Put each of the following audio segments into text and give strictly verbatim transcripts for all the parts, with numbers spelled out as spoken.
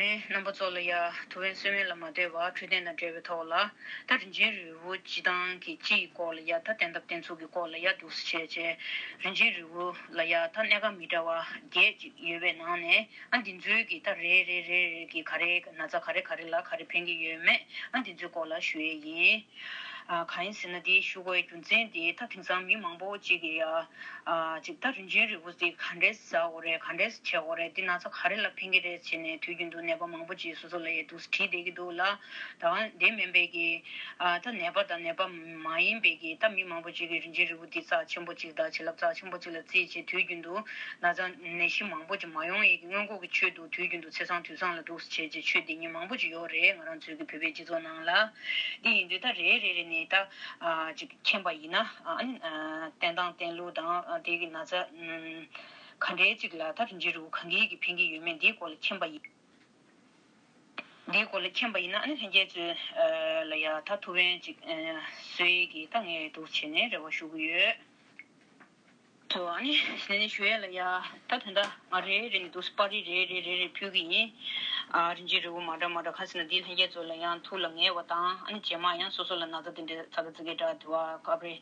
རྣམ་པ་ཚོ་ལ་ཡ་ཐུ་བན་གསོལ་སྨན་ལ་མ་ལྟོས་པར་འཕྲོད་བསྟེན་དང་འབྲེལ་བའི་ཐོག་ལ་ད་རིན་ཆེན་རིལ་བུ་སྤྱི་བཏང་གི་སྤྱི་ཡི་སྐོར་ལ་ཡ་ད་བསྟེན་ཐབས་བསྟེན་ཚུལ་གྱི་སྐོར་ལ་ཡ་འདུག་སེ་བྱས་བྱས་རིན་ཆེན་རིལ་བུ་ལ་ཡ་ད་སྣ་ཁ་མི་འདྲ་བ་བརྒྱད་ཅིག་ཡོད་པའི་ནང་ནས་ཨ་འདི་ཚོའི་གི་ད་རེ་རེ་རེ་རེ་གི་ག་རེ་ན་ཚ་ག་རེ་ག་རེ་ལ་ག་རེ་ཕན་གྱི་ཡོད་མེད་ཨ་འདི་ཚོའི་སྐོར་ལ་ཞུ་ཡས་ཡིན། ཨ་གང་ཡིན་ཟེར་ན་དེ་ཞུ་དགོས་རྒྱུ་མཚན་དེ་ད་དེང་སང་མི་མང་པོ་ཅིག་གིས་ཡ་ཨ་ཅིག་ད་རིན་ཆེན་རིལ་བུ་དེ་ག་འདྲས་ཟ་དགོས་རེད། ག་འདྲས་བྱེད་དགོས་རེད། དེ་ན་ཚ་ག་རེ་ལ་ཕན་གྱི་རེད་བྱས་ནས་དུས་རྒྱུན་དུ་ནད་པ་མང་པོ་ཅིག་སོ་སོ་ལ་ཡ་འདུག་སེ་དྲིས་བསྡད་ཀྱི་འདུག་ལ། ད་དེ་མིན་པའི་གི་ཨ་ད་ནད་པ་དང་ནད་པ་མ་ཡིན་པའི་གི་ད་མི་མང་པོ་ཅིག་གིས་རིན་ཆེན་རིལ་བུ་དེ་རྩ་ཆེན་པོ་ཅིག་དང་བྱིན་རླབས་རྩ་ཆེན་པོ་ཅིག་ལ་བརྩིས་བྱས་དུས་རྒྱུན་དུ་ན་ཚ་ནད་གཞི་མང་པོ་ཅིག་མ་ཡོང་ཡས་ཀྱི་སྔོན་འགོག་གི་ཆེད་དུ་དུས་རྒྱུན་དུ་ཚེས་བཟང་དུས་བཟང་ལ་འདུག་སེ་བྱས་བྱས་ཆོས་འདི་ཉིད་མང་པོ་ཅིག་ཡོད་རེད། ང་རང་ཚོའི་གི་བོད་པའི་སྤྱི་ཚོགས་ནང་ལ། འདི་ཡིན་དུས་ད་རེ་རེ་རེ་ནས་ད་ཨ་ཅིག་མཁྱེན་པ་ཡིན་ན་ཨ་ནི་ཨ་བསྟེན་སྟངས་བསྟེན་ལུགས་དང་ཨ་དེ་གི་ན་ཚ་ཨམ་ག་འདྲའི་ཅིག་ལ་ད་རིན་ཆེན་རིལ་བུ་གང་གིས་གི་ཕན་གྱི་ཡོད་མེད་འདིའི་སྐོར་ལ་མཁྱེན་པ་ཡིན། འདིའི་སྐོར་ལ་མཁྱེན་པ་ཡིན་ན་ཨ་ནི་ལྷན་རྒྱས་ཚོ་ལ་ཡ་ད་ཐུགས་ཕན་ཅིག་གསོས་ཡས་ཀྱི་ད་ངས་འདུག་བྱས་ནས་རེ་བ་ཞུ་གི་ཡོད། ཐོ་ཨ་ནི་ནས་ནས་ཞུ་ཡས་ལ་ཡ་ད་དོན་དག་ང་རེ་རེ་ནས་འདུག་སེ་པར་རིས་རེ་རེ་རེ་རེ་ཕུལ་གི་ཡིན། ཨ་རིན་ཆེན་རིལ་བུ་མ་འདྲ་མ་འདྲ་ཁ་སི་ན་འདི་ལྷན་རྒྱས་ཚོ་ལ་ཡང་ཐུགས་ལ་ངེས་པ་དང་ཨ་ནི་རྗེས་མ་ཡང་སོ་སོ་ལ་ན་ཚ་དེ་འདྲ་ཚ་ཚ་ཙི་གེ་འདྲ་དུ་བ་སྐབས་རེ་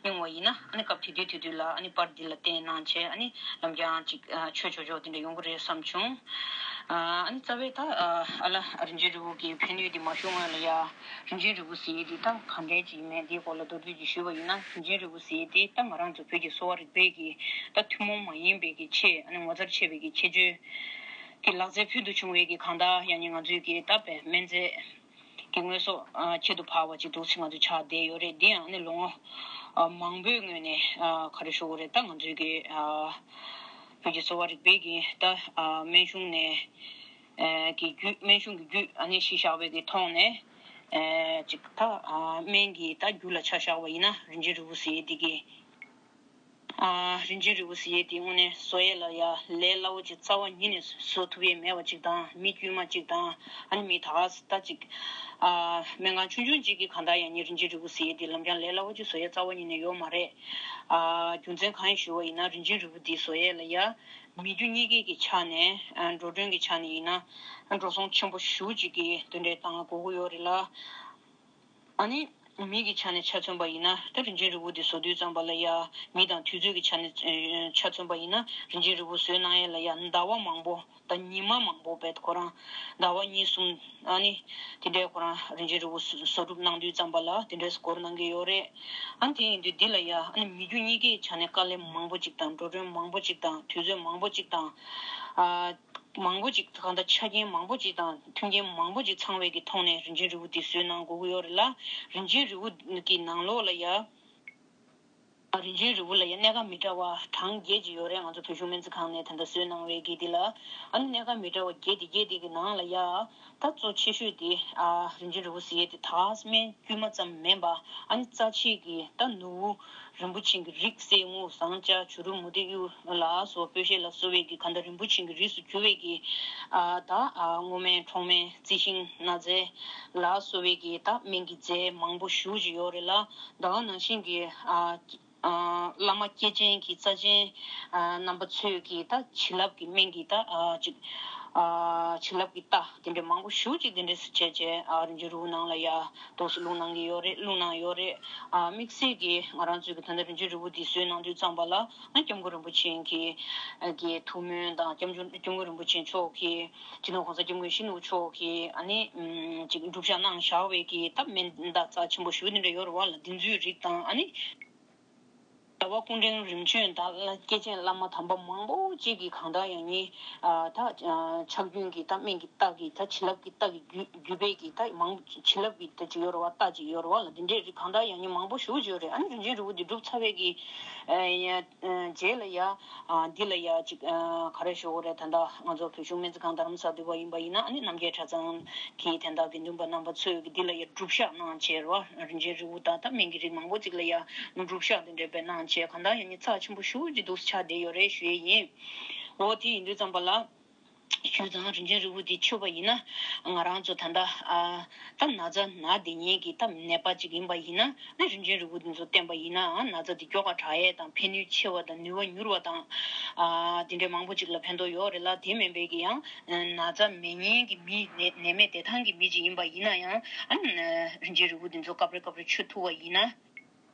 ཡོང་བ་ཡིན་ན་ཨ་ནི་སྐབས་དེ་དུས་དེ་དུས་ལ་ཨ་ནི་པར་འདི་ལ་བསྟན་གནང་བྱས་ཨ་ནི་ལམ་རྒྱང་ཅིག་ཆོས་ཆོས་ཆོས་དེ་འདྲ་ཡོང་གི་རེད་བསམ་བྱུང་། ཨ་ནི་རྩ་བའི་ད་ཨ་ལ་རིན་ཆེན་རིལ་བུ་གི་ཕན་ནུས་འདི་མ་ཞུ་སྔོན་ལ་ཡ་རིན་ཆེན་རིལ་བུ་ཟེར་ཡས་འདི་ད་ག་འདྲའི་ཅིག་ཡིན་མིན་འདིའི་སྐོར་ལ་མདོར་བསྡུས་ཅིག་ཞུས་པ་ཡིན་ན་རིན་ཆེན་རིལ་བུ་ཟེར་ཡས་འདི་ད་ང་རང་ཚོ་བོད་ཀྱི་གསོ་བ་རིག་པའི་གི་ད་ཐུན་མོང་མ་ཡིན་པའི་གི་ཆེས་ཨ་ནི་ངོ་མཚར་ཆེ་བའི་གི་ཁྱད་ཆོས་ཀྱི་ལག་རྩལ་ཕུལ་དུ་བྱུང་བའི་གི་གང་ལྟར་ཡང་ནི་ང་ཚོའི་གི་ད་བའི་སྨན་རྫས་ཀྱི་དངོས་ཟོག་ཨ་ཁྱད་དུ་འཕགས་པ་ཅིག་འདུག་སེ་ང་ཚོ་ཆགས་བསྡད་ཡོད་རེད། འདི་ཡང་ནི་ལོ་ངོ་ཨ་མང་པོའི་སྔོན་ནས་ཨ་ག་རེ་ཞུ་དགོས་རེད། ད་ང་ཚོའི་གི་ཨ་བོད་ཀྱི་གསོ་བ་རིག་པའི་གི་ད་ཨ་སྨན་གཞུང་ནས་ཨ་གི་རྒྱུད་སྨན་གཞུང་གི་རྒྱུད་ཨ་ནི་གཞི་བཞག་པའི་གི་ཐོག་ནས་ཨ་ཅིག་ད་ཨ་སྨན་གྱི་ད་རྒྱུད་ལ་ཆ་བཞག་པ་ཡིན་ན་རིན་ཆེན་རིལ་བུ་ཟེར་ཡས་འདི་གི་ཨ་རིན་ཆེན་རིལ་བུ་ཟེར་ཡས་དེ་དངོས་གནས་བཟོ་ཡས་ལ་ཡ་ལས་སླ་བོ་ཅིག་རྩ་བ་ཉིད་ནས་བཟོ་ཐུབ་ཡས་མེད་པ་ཅིག་དང་མི་དཀྱུས་མ་ཅིག་དང་ཨ་ནི་མི་ད་ག་ས་ད་ཅིག་ཨ་སྨན་ཁང་ཆུང་ཆུང་ཅིག་གིས་གང་ལྟར་ཡང་ནི་རིན་ཆེན་རིལ་བུ་ཟེར་ཡས་དེ་ལམ་རྒྱང་ལས་སླ་བོ་ཅིག་བཟོ་ཡས་རྩ་བ་ཉིད་ནས་ཡོད་མ་རེད། ཨ་རྒྱུ་མཚན་གང་ཡིན་ཞུ་བ་ཡིན་ན་རིན་ཆེན་རིལ་བུ་འདི་བཟོ་ཡས་ལ་ཡ་མི་རྒྱུ་གཉིས་ཀའི་གི་ཆ་ནས་ཨ་འགྲོ་གྲོན་གྱི་ཆ་ནས་ཡིན་ན་འགྲོ་སོང་ཆེན་པོ་ཞེ་པོ་ཅིག་གི་དེ་འདྲའི་བཏང་དགོས་ཀྱི་ཡོད་རེད་ལ། ཨ་ནི་མི་གི་ཆ་ནས་ཆ་མཚོན་པ་ཡིན་ན་ད་རིན་ཆེན་རིལ་བུ་འདི་བཟོ་དུས་ཙམ་པ་ལ་ཡ་མི་དང་དུས་ཚོད་ཀྱི་ཆ་ནས་ཨ་ཆ་མཚོན་པ་ཡིན་ན་རིན་ཆེན་རིལ་བུ་བཟོས་གནང་ཡས་ལ་ཡ་ཟླ་བ་མང་པོ་ད་ཉི་མ་མང་པོ་བས་ཁོ་རང་ཟླ་བ་གཉིས་གསུམ་ཨ་ནི་དེ་འདྲའི་ཁོ་རང་རིན་ཆེན་རིལ་བུ་བཟོ་བཟོ་སྒྲུབ་གནང་དུས་ཙམ་པ་ལ་དེ་འདྲས་འགོར་གནང་གི་ཡོད་རེད། ཨ་ནི་དེ་ཡིན་དུས་འདི་ལ་ཡ་ཨ་ནི་མི་རྒྱུ་གཉིས་ཀའི་ཆ་ནས་དཀའ་ལས་མང་པོ་ཅིག་དང་འགྲོ་གྲོན་མང་པོ་ཅིག་དང་དུས་ཚོད་མང་པོ་ཅིག་དང་ཨ། མང་པོ་ཅིག་གང་ལྟར་ཆ་རྐྱེན་མང་པོ་ཅིག་དང་མཐུན་རྐྱེན་མང་པོ་ཅིག་ཚང་བའི་གི་ཐོག་ནས་རིན་ཆེན་རིལ་བུ་འདི་བཟོས་གནང་དགོས་ཀྱི་ཡོད་རེད་ལ། རིན་ཆེན་རིལ་བུ་གི་ནང་ལོགས་ལ་ཡ། རིན་ཆེན་རིལ་བུ་ལ་ཡ་སྣ་ཁ་མི་འདྲ་བ་གྲངས་བརྒྱད་ཅིག་ཡོད་རེད། ང་ཚོ་བོད་གཞུང་སྨན་རྩིས་ཁང་ནས་ད་ལྟ་བཟོས་གནང་བའི་གི་འདི་ལ། ཨ་ནི་སྣ་ཁ་མི་འདྲ་བ་བརྒྱད་དེ་བརྒྱད་དེ་གི་ནང་ལ་ཡ། ད་གཙོ་ཆེ་ཤོས་དེ་ཨ་རིན་ཆེན་རིལ་བུ་ཟེར་ཡས་དེ་ད་སྨན་དཀྱུས་མ་ཙམ་མིན་པ་ཨ་ནི་རྩ་ཆེ་གི་ད་ནོར་བུ། རིན་པོ་ཆེ་གི་རིགས་སེ་སྔོ་ཟངས་ལྕགས་བྱུ་རུ་མུ་ཏིག་གཡུ་ལ་སོགས་སྤོས་ཤེལ་ལ་སོགས་པའི་གི་གང་ལྟར་རིན་པོ་ཆེ་གི་རིགས་སུ་གྱུར་པའི་གི་ཨ་ད་ཨ་སྔོ་སྨན་ཁྲོག་སྨན་རྩི་ཤིང་སྣ་རྫས་ལ་སོགས་པའི་གི་ད་སྨན་གྱི་རྫས་མང་པོ་ཞེ་པོ་ཅིག་ཡོད་རེད་ལ། ད་ག་ནང་བཞིན་གྱི་ཨ་ཨ་བླ་མ་སྐྱེས་ཆེན་གྱི་རྩ་ཆེན་ཨ་རྣམ་པ་ཚོས་གི་ད་བྱིན་རླབས་ཀྱི་སྨན་གྱི་ད་ཨ་ཅིག་ཨ་བྱིན་རླབས་ཀྱི་རྟ་དེ་འདྲ་མང་པོ་ཞེ་པོ་ཅིག་དེ་འདྲས་སུ་བྱས་བྱས་ཨ་རིན་ཆེན་རིལ་བུ་ནང་ལ་ཡ། ཏོག་ཙམ་བླུགས་གནང་གི་ཡོད་རེད། བླུགས་གནང་ཡོད་རེད། ཨ་དམིགས་བསལ་གྱིས་ང་རང་ཚོའི་གི་ད་ལྟ་རིན་ཆེན་རིལ་བུ་འདི་བཟོས་གནང་དུས་ཙམ་པ་ལ་ཨ་སྐྱབས་མགོན་རིན་པོ་ཆེ་གི་ཨ་གི་ཐུགས་སྨོན་དང་སྐྱབས་མགོན་སྐྱབས་མགོན་རིན་པོ་ཆེ་མཆོག་གི་སྤྱི་ནོར་༸གོང་ས་༸སྐྱབས་མགོན་ཞི་གནས་མཆོག་གིས་ཨ་ནི་ཨམ་ཅིག་སྒྲུབ་བཞག་གནང་བཞག་པའི་གི་ད་སྨན་ད་རྩ་ཆེན་པོ་ཞེ་པོ་འདི་འདྲ་ཡོད་རེད་བ་ལ། འདི་ཚོའི་རིགས་དང་ཨ་ནི། རྒྱལ་བ་སྐུ་ཕྲེང་རིམ་བྱོན་དང་སྐྱེས་ཆེན་བླ་མ་དམ་པ་མང་པོ་ཅིག་གིས་གང་ལྟར་ཡང་ནི་ཨ་ད་ཨ་ཕྱག་རྒྱུན་གྱི་ད་སྨན་གྱི་རྟགས་ཀྱི་ད་བྱིན་རླབས་ཀྱི་རྟགས་ཀྱི་བརྒྱུད་བརྒྱུད་པའི་གི་ད་མང་བྱིན་རླབས་ཀྱི་ད་ཅིག་ཡོད་རེད་བ། རྟགས་ཅིག་ཡོད་རེད་བ་ལ། འདི་འདྲའི་རིགས་གང་ལྟར་ཡང་ནི་མང་པོ་ཞེ་པོ་ཅིག་ཡོད་རེད། ཨ་ནི་རིན་ཆེན་རིལ་བུ་འདི་སྒྲུབ་ཚར་བའི་གི་ཨ་ཡ་ཨ་རྗེས་ལ་ཡ་ཨ་འདི་ལ་ཡ་ཅིག་ཨ་ག་རེ་ཞུ་དགོས་རེད། ད་ལྟ་ང་ཚོ་བོད་གཞུང་སྨན་རྩིས་ཁང་རྡ་རམ་ས་འདུས་པ་ཡིན་པ་ཡིན་ན་ཨ་ནི་རྣམ་རྒྱལ་གྲྭ་ཚང་གི་དན་རྟགས་དགེ་འདུན་པ་རྣམ་པ་ཚོས་གི་འདི་ལ་ཡ་སྒྲུབ་ཞག་གནང་བྱས་རེད་བ། རིན་ཆེན་རིལ་བུ་དང་ད་སྨན་གྱི་རིགས་མང་པོ་ཅིག་ལ་ཡ་སྒྲུབ་ཞག་དེ་འདྲ་བས་གནང་བྱས་གང་ལྟར་ཡང་ནི་རྩ་ཆེན་པོ་ཞེ་པོ་ཅིག་འདུག་ཆགས་བསྡད་ཡོད་རེད་ཞུ་ཡས་ཡིན། འོ་དེ་ཡིན་དུས་ཙམ་པ་ལ། ཞུས་ཙང་རིན་ཆེན་རིལ་བུ་འདི་མཆོད་པ་ཡིན་ན། ང་རང་ཚོ་ད་ལྟ་ཨ་ད་ན་ཚ་ན་བསྡད་མཁན་གྱི་ད་ནད་པ་ཅིག་ཡིན་པ་ཡིན་ན། ཨ་ནི་རིན་ཆེན་རིལ་བུ་འདི་ཚོ་བསྟེན་པ་ཡིན་ན། ཨ་ན་ཚ་འདི་མགྱོགས་པ་དྲག་ཡས་དང་། ཕན་ནུས་ཆེ་བ་དང་། ནུས་པ་མྱུར་བ་དང་། ཨ་དེ་འདྲའི་མང་པོ་ཅིག་ལ་ཕན་ཐོགས་ཡོད་རེད་ལ། དེ་མིན་པའི་གི་ཡང་ན་ཚ་མེད་མཁན་གྱི་མི། ནད་ནད་མེད་བདེ་ཐང་གི་མི་ཅིག་ཡིན་པ་ཡིན་ན་ཡང་། ཨ་ནི་རིན་ཆེན་རིལ་བུ་འདི་ཚོ་སྐབས་རེ་སྐབས་རེ་མཆོད་ཐུབ་པ་ཡིན་ན།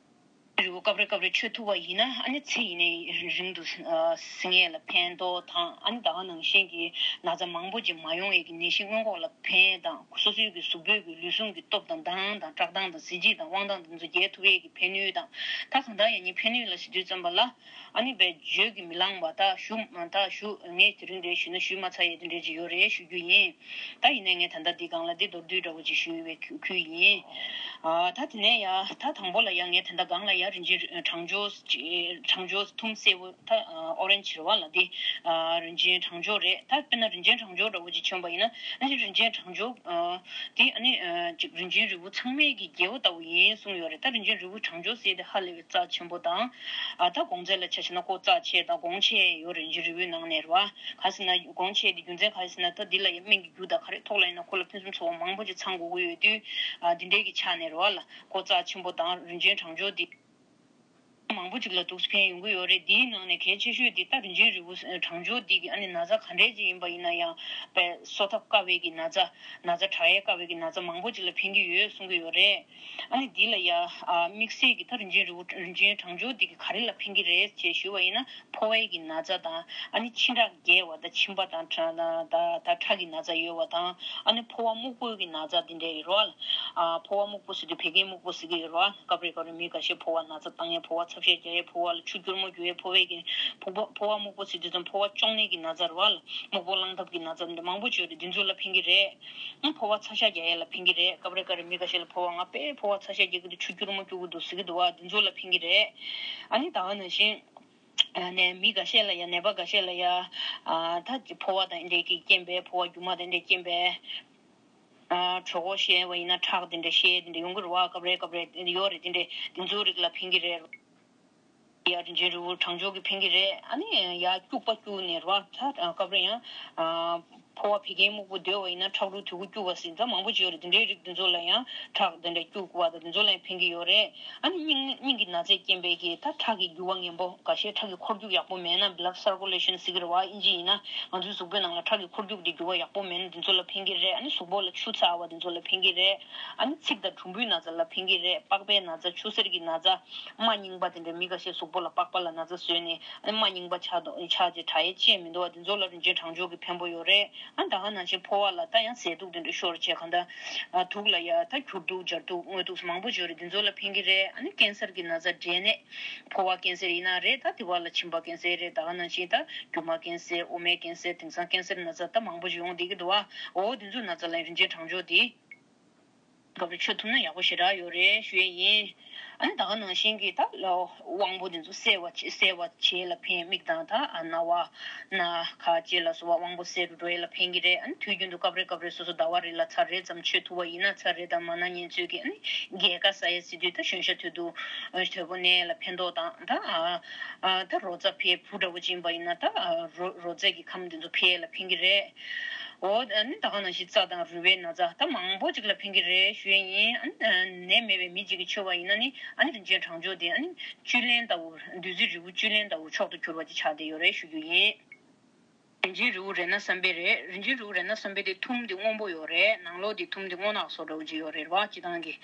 རིལ་བུ་སྐབས་རེ་སྐབས་རེ་མཆོད་ཐུབ་པ་ཡིན་ན། ཨ་ནི་ཚེ་ཡིན་ནའི་རིང་དུ་ཨ་བསྲིང་ཡས་ལ་ཕན་ཐོགས་དང་། ཨ་ནི་ད་ག་ནང་བཞིན་གྱི་ན་ཚ་མང་པོ་ཅིག་མ་ཡོང་ཡས་ཀྱི་ནད་གཞི་སྔོན་འགོག་ལ་ཕན་དང་། སོ་སོའི་གི་གཟུགས་པོའི་གི་ལུས་ཟུངས་ཀྱི་སྟོབས་དང་། མདངས་དང་བཀྲག་མདངས་དང་། གཟི་བརྗིད་དང་དབང་ཐང་དེ་ཚོ་རྒྱས་ཐུབ་ཡས་ཀྱི་ཕན་ནུས་དང་། ད་གང་ལྟར་ཡང་ནི་ཕན་ནུས་ལ་ཟེར་དུས་ཙམ་པ་ལ། ཨ་ནི་བས་བརྗོད་ཀྱིས་མི་ལངས་པ། ད་ཞུ་ད་ཞུ་ངས་དེ་རིང་འདྲ་ཞུས་ན་ཞུས་མ་ཚར་ཡས་དེ་འདྲ་ཅིག་ཡོད་རེད་ཞུ་རྒྱུ་ཡིན། ད་ཡིན་ནའི་ངས་ད་ལྟ་འདི་སྒང་ལ་འདི་མདོར་བསྡུས་འདྲ་བོ་ཅིག་ཞུས་པའི་ཁུལ་ཡིན། ཨ་ད་དེ་ནས་ཡ་ད་དང་པོ་ལ་ཡ་ངས་ད་ལྟ་སྒང་ལ་ཡ་རིན་ཆེན་གྲང་སྦྱོར་གྲང་སྦྱོར་ཐུམ་སེར་པོ། ད་ཨོ་རེན་ཇི་རེད་བ་ལ། འདི་རིན་ཆེན་གྲང་སྦྱོར་རེད། ད་དཔེར་ན་རིན་ཆེན་གྲང་སྦྱོར་འདྲ་བོ་ཅིག་མཚོན་པ་ཡིན་ན། ཨ་ནི་རིན་ཆེན་གྲང་སྦྱོར་འདི་ཨ་ནི་ཅིག་རིན་ཆེན་རིལ་བུ་ཚང་མའི་གི་རྒྱལ་པོ་ལྟ་བུ་ཡིན་གསུངས་ཡོད་རེད། ད་རིན་ཆེན་རིལ་བུ་གྲང་སྦྱོར་ཟེར་དེ་ཧ་ལས་པའི་རྩ་ཆེན་པོ་དང་། ཨ་ད་གོང་ཚད་ལ་ཆ་བཞག་ན་ཁོ་རྩ་ཆེ་དང་གོང་ཆེ་ཡོད་རེད། རིན་ཆེན་རིལ་བུའི་ནང་ནས་རེད་བ། ག་ཟེར་ན་གོང་ཆེ་དེ་རྒྱུ་མཚན་ག་རེ་ཟེར་ན། ད་འདི་ལ་ཡང་སྨན་གྱི་རྒྱུ་དང་ག་རེ་ཐོག་ལ་ཡིན་ན་ཁོ་ལ་ཕུན་སུམ་ཚོགས་པ་མང་པོ་ཅིག་ཚང་དགོས་ཀྱི་ཡོད་དུས། ཨ་འདི་འདྲའི་གི་ཆ་ནས་རེད་བ་ལ། ཁོ་རྩ་ཆེན་པོ་དང་རིན་ཆེན་གྲང་སྦྱོར་འདི་མང་པོ་ཅིག་ལ་འདུག་སེ་ཕན་ཡོང་གི་ཡོད་རེད། འདིའི་ནང་ནས་གལ་ཆེ་ཤོས་འདི་ད་རིན་ཆེན་རིལ་བུ་གྲང་སྦྱོར་འདི་གི་ཨ་ནི་ན་ཚ་ག་འདྲས་ཅིག་ཡིན་པ་ཡིན་ན་ཡང་། པའི་གསོ་ཐབས་དཀའ་བའི་གི་ན་ཚ། ན་ཚ་དྲག་ཡས་དཀའ་བའི་གི་ན་ཚ་མང་པོ་ཅིག་ལ་ཕན་གྱི་ཡོད་གསུང་གི་ཡོད་རེད། ཨ་ནི་འདི་ལ་ཡ་ཨ་དམིགས་བསལ་གྱི་ད་རིན་ཆེན་རིལ་བུ་རིན་ཆེན་གྲང་སྦྱོར་འདི་གི་ག་རེ་ལ་ཕན་གྱི་རེད་ཅེས་ཞུས་པ་ཡིན་ན། ཕོ་བའི་གི་ན་ཚ་དང་། ཨ་ནི་མཆིན་ཁྲག་རྒྱས་པ་དང་། མཆིན་པ་དང་ཁྲག་ད་ཁྲག་གི་ན་ཚ་ཡོད་པ་དང་། ཨ་ནི་ཕོ་བ་སྨུག་པོའི་གི་ན་ཚ་འདི་འདྲ་ཡོད་རེད་བ་ལ། ཨ་ཕོ་བ་སྨུག་པོ་ཟེར་དུས་བད་ཀན་སྨུག་པོ་ཟེར་གྱི་ཡོད་རེད་བ། སྐབས་རེ་སྐབས་རེ་མི་འགའ་ཤས་ཕོ་བ་ན་ཚ་བཏང་ཡས། ཕོ་བ་ཚབ་ཤས་རྒྱག་ཡས། ཕོ་བ་ལ་ཆུ་སྐྱུར་མོ་རྒྱུ་ཡས། ཕོ་བའི་གི་ཕོ་བ་ཕོ་བ་སྨུག་པོ་ཟེར་དུས་ཙམ་ཕོ་བ་གཅོང་ནད་ཀྱི་ན་ཚ་རེད་བ་ལ། སྨུག་པོ་རླངས་ཐབས་ཀྱི་ན་ཚ་འདི་མང་པོ་ཅིག་ཡོད་རེད། འདི་ཚོ་ལ་ཕན་གྱི་རེད། ཨ་ཕོ་བ་ཚ་ཤ་རྒྱག་ཡས་ལ་ཕན་གྱི་རེད། སྐབས་རེ་སྐབས་རེ་མི་འགའ་ཤས་ལ་ཕོ་བ་ང་དཔེ་ཕོ་བ་ཚ་ཤ་རྒྱག་གི་འདུག་ཟེར་གྱི་འདུག་བ། འདི་ཚོ་ལ་ཕན་གྱི་རེད། ཨ་ནི་ད་ག་ནང་བཞིན་ཨ་ནས་མི་འགའ་ཤས་ལ་ཡ། ནད་པ་འགའ་ཤས་ལ་ཡ། ཨ་ད་ཕོ་བ་དང་འདྲེས་ཀྱི་རྐྱེན་པས། ཕོ་བ་རྒྱུ་མ་དང་འདྲེས་རྐྱེན་པས། ཨ་གྲོད་ཁོག་བཤལ་བ་ཡིན་ན་ཁྲག་དེ་འདྲ་བཤལ་དེ་འདྲ་ཡོང་གི་རེད་བ། སྐབས་རེ་སྐབས་རེ་ཡོད་རེད། དེ་འདྲ་དེ་ཚོའི་རིགས་ལ་ཕན་གྱི་རེད། ཡ་རིན་ཆེན་རིལ་བུ་གྲང་སྦྱོར་གྱི་ཕན་གྱི་རེད། ཨ་ནི་ཡ་སྐྱུག་པ་སྐྱུག་ནས་རེད་བ། ད་སྐབས་རེ་ཡང་ཨ་ཕོ་བ་བད་ཀན་སྨུག་པོ་སྡོད་པ་ཡིན་ན་ཁྲག་རུལ་དུད་ཁུ་སྐྱུག་པ་ཟེར་ད་མང་པོ་ཅིག་ཡོད་རེད། དེ་འདྲའི་རིགས་དེ་ཚོ་ལ་ཡང་ཁྲག་དེ་འདྲ་སྐྱུག་པ་དང་དེ་ཚོ་ལ་ཡང་ཕན་གྱི་ཡོད་རེད། ཨ་ནི་སྙིང་སྙིང་གི་ན་ཚས་རྐྱེན་པས་ཀྱི་ད་ཁྲག་གི་རྒྱུ་བ་ངན་པོ། འགའ་ཤས་ཁྲག་གི་འཁོར་རྒྱུག་ཡག་པོ་མེད་ན། blood circulation ཟེར་གྱི་རེད་བ་ཨིན་ཇི་ཡིན་ན། ང་ཚོའི་གཟུགས་པོའི་ནང་ལ་ཁྲག་གི་འཁོར་རྒྱུག་དེ་རྒྱུ་བ་ཡག་པོ་མེད་ན་དེ་ཚོ་ལ་ཕན་གྱི་རེད། ཨ་ནི་གཟུགས་པོ་ལ་ཆུ་ཚ་བ་དེ་ཚོ་ལ་ཕན་གྱི་རེད། ཨ་ནི་ཚིགས་དང་གྲུམ་བུའི་ན་ཚ་ལ་ཕན་གྱི་རེད། པགས་པའི་ན་ཚ། ཆུ་སེར་གྱི་ན་ཚ། རྨ་རྙིང་པ་དེ་འདྲ། མི་འགའ་ཤས་གཟུགས་པོ་ལ་པགས་པ་ལ་ན་ཚ་བཟོས་ནས་ཨ་ནི་རྨ་རྙིང་པ་ཆགས་དོ་ཆགས་རྗེས་དྲག་ཡས་ཅི་ཡང་མི་འདུག་བ། དེ་ཚོ་ལ་རིན་ཆེན་གྲང་སྦྱོར་གྱི་ཕན་པོ་ཡོད་རེད། ཨ་ནི་ད་ག་ནང་བཞིན་ཕོ་བ་ལ་ད་ཡང་ཟས་དུག་དེ་འདྲ་ཤོར་བྱས་གང་ལྟར་ཨ་དུག་ལ་ཡ་ད་གྱུར་དུག་སྦྱར་དུག་དངོས་དུག་མང་པོ་ཅིག་ཡོད་རེད། དེ་ཚོ་ལ་ཕན་གྱི་རེད། ཨ་ནི་ཀེན་སར་གྱི་ན་ཚ། འབྲས་ནད། ཕོ་བ་ཀེན་སར་ཡིན་ན་རེད། ད་དེ་བ་ལ་མཆིན་པ་ཀེན་སར་རེད། ད་ག་ནང་བཞིན་ད་རྒྱུ་མ་ཀེན་སར། དབུ་མའི་ཀེན་སར། དེང་སང་ཀེན་སར་ན་ཚ་ད་མང་པོ་ཅིག་ཡོང་བསྡད་ཀྱི་འདུག་བ། འོ་དེ་ཚོའི་ན་ཚ་ལ་ཡང་རིན་ཆེན་གྲང་སྦྱོར་འདི་སྐབས་རེ་མཆོད་ཐུབ་ན་ཡག་པོ་ཞེ་དྲག་ཡོད་རེད་ཞུ་ཡས་ཡིན། ཨ་ནི་ད་ག་ནང་བཞིན་གྱི་ད་དབང་པོ་འདི་ཚོ་གསལ་བ་གསལ་བ་བྱེད་ལ་ཕན། མིག་དང་ད་རྣ་བ། སྣ་ཁ་ལྕེ་ལ་སོགས་པ་དབང་པོ་གསལ་དུ་འགྲོ་ཡས་ལ་ཕན་གྱི་རེད། ཨ་ནི་དུས་རྒྱུན་དུ་སྐབས་རེ་སྐབས་རེ་སོ་སོ་ཟླ་བ་རེ་ལ་ཚར་རེ་ཙམ་མཆོད་ཐུབ་པ་ཡིན་ན། ཚར་རེ་དང་མ་ན་ཉིན་ཚོད་ཀྱི་ཨ་ནི་རྒས་ཁ་ཟ་ཡས་ཟེར་དུས་ད་གཞོན་ཤ་དོད་དུ་དོད་པོ་གནས་ལ་ཕན་ཐོགས་དང་། ད་ཨ་ཨ་ད་རོ་ཙ་འཕེལ། བུ་འདྲ་བོ་ཅིག་ཡིན་པ་ཡིན་ན་ད་ཨ་རོ་རོ་ཙ་གི་ཁམས་འདི་ཚོ་འཕེལ་ལ་ཕན་གྱི་རེད། འོ་ཨ་ནི་ད་ག་ནང་བཞིན་རྩ་དང་རུས་པའི་ན་ཚ་ད་མང་པོ་ཅིག་ལ་ཕན་གྱི་རེད་ཞུ་ཡས་ཡིན། ཨ་ནི་ནད་མེད་པའི་མི་གཅིག་གིས་མཆོད་པ་ཡིན་ན་ནི་ཨ་ནི་རིན་ཆེན་གྲང་སྦྱོར་དེ་ཨ་ནི་བཅུད་ལེན་ལྟ་བུ། བདུད་རྩི་རིལ་བུ་བཅུད་ལེན་ལྟ་བུ་མཆོག་ཏུ་གྱུར་པ་ཅིག་ཆགས་བསྡད་ཡོད་རེད་ཞུ་རྒྱུ་ཡིན། རིན་ཆེན་རིལ་བུ་རཏྣ་བསམ་འཕེལ་རེད། རིན་ཆེན་རིལ་བུ་རཏྣ་བསམ་འཕེལ་དེ་ཐུམ་དེ་སྔོན་པོ་ཡོད་རེད། ནང་ལོགས་དེ་ཐུམ་དེ་སྔོ་ནག་བཟོ་འདྲ་བོ་ཅིག་ཡོད་རེད་བ། སྤྱིར་བཏང་གི་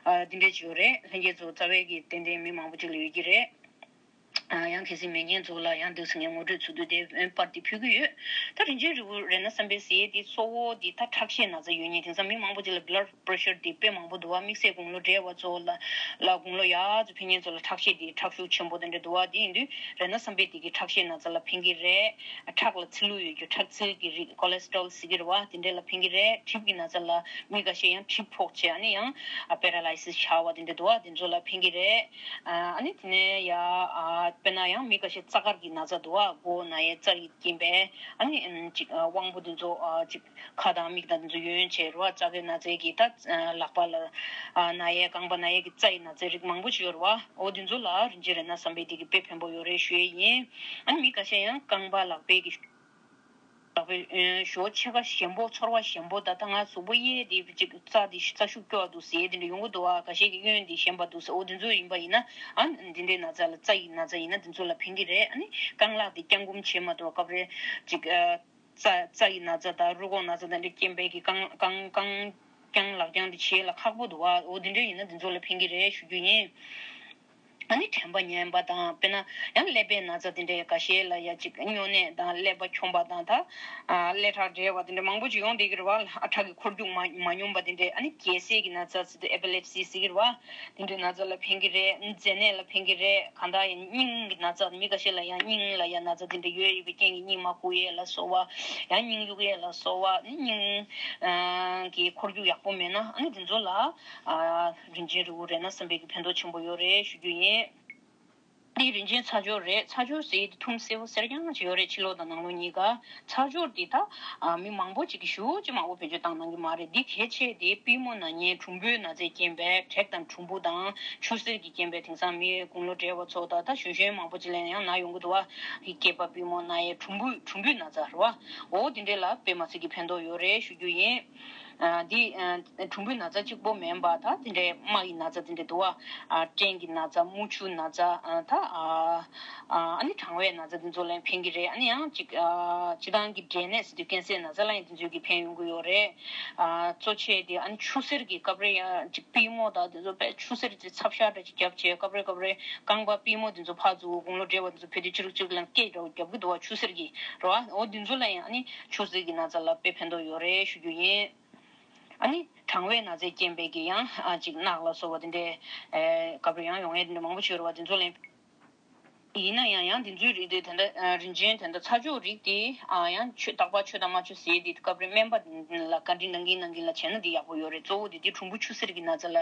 ཨ་འདི་འདྲ་ཅིག་ཡོད་རེད། ལྷན་རྒྱས་ཚོ་རྩ་བའི་གི་ཏན་ཏན་མི་མང་པོ་ཅིག་ལ་ཡོད་ཀྱི་རེད། ཨ་ཡང་གལ་སྲིད་མེད་མཁན་ཚོ་ལ་ཡང་འདུག་སེ་ངས་ངོ་སྤྲོད་ཚུལ་དུ་དེ་པར་དེ་ཕུལ་གྱི་ཡོད། ད་རིན་ཆེན་རིལ་བུ་རཏྣ་བསམ་འཕེལ་ཟེར་ཡས་དེ་གཙོ་བོ་དེ་ད་ཁྲག་ཤེད་ན་ཚ་ཡོད་མཁན། དེང་སང་མི་མང་པོ་ཅིག་ལ་blood pressure དེ་དཔེ་མང་པོ་འདུག་བ། དམིགས་བསལ་དགུང་ལོ་བགྲེས་པ་ཚོ་ལ་ལ་དགུང་ལོ་ཡར་ཚོ་ཕེབས་མཁན་ཚོ་ལ་ཁྲག་ཤེད་དེ་ཁྲག་ཤུགས་ཆེན་པོ་དེ་འདྲ་འདུག་བ། དེ་ཡིན་དུས་རཏྣ་བསམ་འཕེལ་དེ་གི་ཁྲག་ཤེད་ན་ཚ་ལ་ཕན་གྱི་རེད། ཁྲག་ལ་ཚིལ་ལུ་ཡོད་རྒྱུ། ཁྲག་ཚིལ་གྱི་རིགས་cholesterol ཟེར་གྱི་རེད་བ། དེ་འདྲ་ལ་ཕན་གྱི་རེད། གྲིབ་ཀྱི་ན་ཚ་ལ་མི་འགའ་ཤས་ཡང་གྲིབ་ཕོག་བྱས་ཨ་ནི་ཡང་paralysis ཆགས་པ་དེ་འདྲ་འདུག་བ། དེ་ཚོ་ལ་ཕན་གྱི་རེད། ཨ་ནི་དེ་ནས་ཡ་ཨ་དཔེར་ན་ཡང་མི་ཁ་ཤས་རྩ་དཀར་གྱི་ན་ཚ་འདུག་བ། མགོ་ན་ཡས་རྩ་ཡི་རྐྱེན་པས་ཨ་ནི་ཨམ་ཅིག་ཨ་དབང་པོ་འདི་ཚོ་ཨ་ཅིག་ཁ་དང་མིག་དང་འདི་ཚོ་ཡོན་བྱས་རེད་བ། རྩ་དཀར་ན་ཚའི་གི་ད་ཨ་ལག་པ་ལ་ཨ་ན་ཡས་རྐང་པ་ན་ཡས་ཀྱི་རྩ་ཡི་ན་ཚའི་རིགས་མང་པོ་ཅིག་ཡོད་རེད་བ། འོ་འདི་ཚོ་ལ་རིན་ཆེན་རཏྣ་བསམ་འཕེལ་འདི་གི་དཔེ་ཕན་པོ་ཡོད་རེད་ཞུ་ཡས་ཡིན། ཨ་ནི་མི་ཁ་ཤས་ཡང་རྐང་པ་ལག་པའི་གི་ལག་པའི་གཡོན་ཞོ་ཕྱེད་ཀ་ཞན་པོ་ཚོར་བ་ཞན་པོ་ད་ལྟ་ང་གཟུགས་པོ་གཡས་དེ་ཅིག་རྩ་དེ་རྩ་ཤུགས་སྐྱོ་བ་འདུག་ཟེར་དེ་འདྲ་ཡོང་གི་འདུག་བ། ཁ་ཤས་ཀྱི་གཡོན་དེ་ཞན་པ་འདུག་ཟེར། འོ་དེ་ཚོ་ཡིན་པ་ཡིན་ན་ཨ་འདི་འདྲའི་ན་ཚ་ལ་རྩ་ཡི་ན་ཚ་ཡིན་ན་དེ་ཚོ་ལ་ཕན་གྱི་རེད། ཨ་ནི་རྐང་ལག་དེ་བརྐྱང་བསྐུམ་བྱེད་མ་ཐུབ་སྐབས་རེ་ཅིག་རྩ་རྩ་ཡི་ན་ཚ་དང་རུས་ཁོག་ན་ཚ་དང་འདྲ་རྐྱེན་པས་ཀྱི་རྐང་རྐང་རྐང་བརྐྱང་ལག་བརྐྱང་དེ་བྱེད་ལ་ཁག་པོ་འདུག་བ། འོ་དེ་འདྲ་ཡིན་ན་དེ་ཚོ་ལ་ཕན་གྱི་རེད་ཞུ་རྒྱུ་ཡིན། ཨ་ནི་དྲན་པ་ཉམས་པ་དང་དཔེར་ན་ཡང་ཀླད་པའི་ན་ཚ་དེ་འདྲའི་འགའ་ཤས་ལ་ཡ་ཅིག་སྨྱོ་ནད་དང་ཀླད་པ་འཁྱོམ་པ་དང་ད་ཀླད་ཁྲག་འདྲེས་པ་དེ་འདྲ་མང་པོ་ཅིག་ཡོང་བསྡད་ཀྱི་རེད་བ། ཁྲག་གི་འཁོར་རྒྱུག་མ་མ་སྙོམས་པ་དེ་འདྲའི་ཨ་ནི་རྒྱལ་སྲས་ཀྱི་ན་ཚ་ཟེར་དུས་ཨེ་པི་ལེབ་སི་ཟེར་གྱི་རེད་བ། དེ་འདྲའི་ན་ཚ་ལ་ཕན་གྱི་རེད། མཛེ་ནད་ལ་ཕན་གྱི་རེད། གང་ལྟར་ཡང་སྙིང་གི་ན་ཚ་མི་འགའ་ཤས་ལ་ཡང་སྙིང་ལ་ཡང་ན་ཚ་དེ་འདྲ་ཡོད་ཡོད་པའི་རྐྱེན་གྱིས་སྙིང་མ་ཁུག་ཡས་ལ་སོགས་པ་ཡང་སྙིང་གཡུག་ཡས་ལ་སོགས་པ་ཨ་ནི་སྙིང་གི་འཁོར་རྒྱུག་ཡག་པོ་མེད་ན་ཨ་ནི་དེ་ཚོ་ལ། རིན་ཆེན་རིལ་བུ་རེད་ན་བསམ་པའི་གི་ཕན་ཐོགས་ཆེན་པོ་ཡོད་རེད་ཞུ་རྒྱུ་ཡིན། འདི་རིན་ཆེན་ཚ་སྦྱོར་རེད། ཚ་སྦྱོར་ཟེར་དེ་ཐུམ་སེར་པོ་སེར་རྐྱང་ཅིག་ཡོད་རེད། ཕྱི་ལོགས་དང་ནང་ལོགས་གཉིས་ཀ། ཚ་སྦྱོར་འདི་ད་མི་མང་པོ་ཅིག་གིས་ཞེ་པོ་ཅིག་མང་པོ་བེད་སྤྱོད་བཏང་གནང་གི་མ་རེད། འདི་གལ་ཆེ་དེ་པུས་མོ་ན་མཁན་གྲུམ་བུའི་ན་ཚའི་རྐྱེན་པས་དྲེག་དང་གྲུམ་བུ་དང་ཆུ་སེར་གྱི་རྐྱེན་པས་དེང་སང་མི་དགུང་ལོ་བགྲེས་པ་ཚོ་དང་ད་གཞོན་གཞོན་མང་པོ་ཅིག་ལ་ཡང་ན་ཡོང་གི་འདུག་བ། སྐེད་པ་པུས་མོ་ན་ཡས་གྲུམ་བུ་གྲུམ་བུའི་ན་ཚ་རེད་བ། འོ་འདི་འདྲས་ལ་དཔེ་མ་སྲིད་ཀྱི་ཕན་ཐོགས་ཡོད་རེད་ཞུ་རྒྱུ་ཡིན། ཨ་འདི་ཨ་གྲུམ་བུའི་ན་ཚ་གཅིག་པོ་མིན་པ་ད་དེ་འདྲའི་རྨ་ཡི་ན་ཚ་དེ་འདྲ་འདུག་བ། ཨ་སྐྲན་གྱི་ན་ཚ་དམུ་ཆུ་ན་ཚ་ཨ་ད་ཨ་ཨ་ནི་གྲང་བའི་ན་ཚ་དེ་ཚོ་ལ་ཕན་གྱི་རེད། ཨ་ནི་ཡང་ཅིག་ཨ་སྤྱི་བཏང་གི་འབྲས་ནད་ཟེར་དུས་ཀན་སའི་ན་ཚ་ལ་ཡང་དེ་ཚོས་ཀྱི་ཕན་ཡོང་གི་ཡོད་རེད། ཨ་གཙོ་ཆེ་དེ་ཨ་ནི་ཆུ་སེར་གྱི་སྐབས་རེ་ཡང་ཅིག་པུས་མོ་དང་དེ་ཚོ་དཔེ་ཆུ་སེར་གྱི་ཚབ་ཤ་འདྲ་ཅིག་བརྒྱབ་བྱས་སྐབས་རེ་སྐབས་རེ་རྐང་པ་པུས་མོ་དེ་ཚོ་ཕར་ཚུར་དགུང་ལོ་བགྲེས་པ་དེ་ཚོ་ཕེབས་དུས་ཅི་རུག་ཅི་རུག་ལ་སྐད་འདྲ་བོ་བརྒྱབ་གི་འདུག་བ། ཆུ་སེར་གྱི་རེད་བ། འོ་དེ་ཚོ་ལ་ཡང་ཨ་ནི་ཆུ་སེར་གྱི་ན་ཚ་ལ་དཔེ་ཕན་ཐོགས་ཡོད་རེད་ཞུ་རྒྱུ་ཡིན། ཨ་ནི་གྲང་བའི་ན་ཚའི་རྐྱེན་པས་ཀྱི་ཡང་ཨ་ཅིག་རྣག་ལ་སོགས་པ་དེ་འདྲའི་ཨེ་སྐབས་རེ་ཡང་ཡོང་ཡས་དེ་འདྲ་མང་པོ་ཅིག་ཡོད་རེད་བ། དེ་ཚོ་ལ་ཡིན་ན་ཡང་ཡང་དེ་ཚོའི་རིགས་དེ་དེ་འདྲ་ཨ་རིན་ཆེན་དེ་འདྲ་ཚ་སྦྱོར་རིགས་དེ་ཨ་ཡང་མཆོད་རྟག་པར་མཆོད་དང་མ་མཆོད་ཟེར་དེ་སྐབས་རེ་སྨན་པ་ལ་བཀའ་འདྲི་གནང་གིན་གནང་གིན་ལ་བྱས་ན་དེ་ཡག་པོ་ཡོད་རེད། གཙོ་བོ་དེ་དེ་གྲུམ་བུ་ཆུ་སེར་གྱི་ན་ཚ་ལ་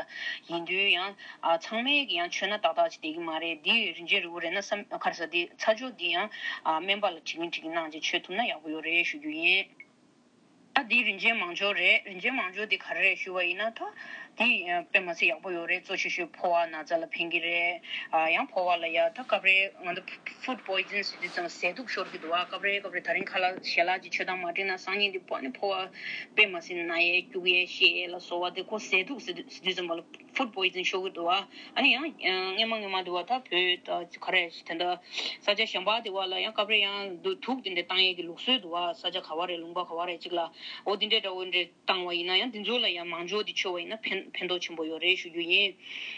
ཡིན་དུས་ཡང་ཨ་ཚང་མས་ཀྱི་ཡང་མཆོད་ན་ཏག་ཏག་ཅིག་བསྡད་ཀྱི་མ་རེད། དེ་རིན་ཆེན་རིལ་བུ་རེད་ན་བསམ་ག་རེ་ཟ་དེ་ཚ་སྦྱོར་དེ་ཡང་ཨ་སྨན་པ་ལ་དྲི་གིན་དྲི་གིན་གནང་རྗེས་མཆོད་ཐུབ་ན་ཡག་པོ་ཡོད་རེད་ཞུ་རྒྱུ་ཡིན། ད་འདི་རིན་ཆེན་མང་སྦྱོར་རེད། རིན་ཆེན་མང་སྦྱོར་འདི་ག་རེ་རེད་ཞུ་བ་ཡིན་ན་ད་འདི་དཔེ་མ་སྲིད་ཡག་པོ་ཡོད་རེད། གཙོ་ཆེ་ཤོས་ཕོ་བ་ན་ཚ་ལ་ཕན་གྱི་རེད། ཨ་ཡང་ཕོ་བ་ལ་ཡ་ད་སྐབས་རེ་ང་ཚོ་ཕུཌ་པོའི་ཛན་ཟེར་དུས་ཙམ་ཟས་དུག་ཤོར་གྱི་འདུག་བ། སྐབས་རེ་སྐབས་རེ་ད་རིང་ཁ་ལག་ཞལ་ལག་ཅིག་མཆོད་སྟངས་མ་འགྲིག་ན་སང་ཉིན་འདི་ཕོ་ནི་ཕོ་བ་དཔེ་མ་སྲིད་ན་ཡས་སྐྱུག་ཡས་བཤལ་ཡས་ལ་སོགས་པ་དེ་ཁོ་ཟས་དུག་ཟེར་དུས་ཟེར་དུས་ཙམ་པ་ལ་ཕུཌ་པོའི་ཛན་ཤོར་གྱི་འདུག་བ། ཨ་ནི་ཡང་སྔན་མ་སྔན་མ་འདུག་བ། ད་བོད་ད་ག་རེ་དེ་འདྲ་ས་ཆ་གཞན་པ་དེ་བ་ལ་ཡང་སྐབས་རེ་ཡང་དུ་དུག་དེ་འདྲ་བཏང་ཡས་ཀྱི་ལུགས་སྲོལ་འདུག་བ། ས་ཆ་ག་བ་རེ་ལུང་པ་ག་བ་རེ་ཅིག་ལ་འོ་དེ་འདྲའི་འདྲ་བོ་འདྲ་བཏང་བ་ཡིན་ན་ཡང་དེ་ཚོ་ལ་ཡང་མང་སྦྱོར་དེ་མཆོད་པ་ཡིན་ན་ཕན་ཕན་ཐོགས་ཆེན་པོ་ཡོད་རེད་ཞུ་རྒྱུ་ཡིན།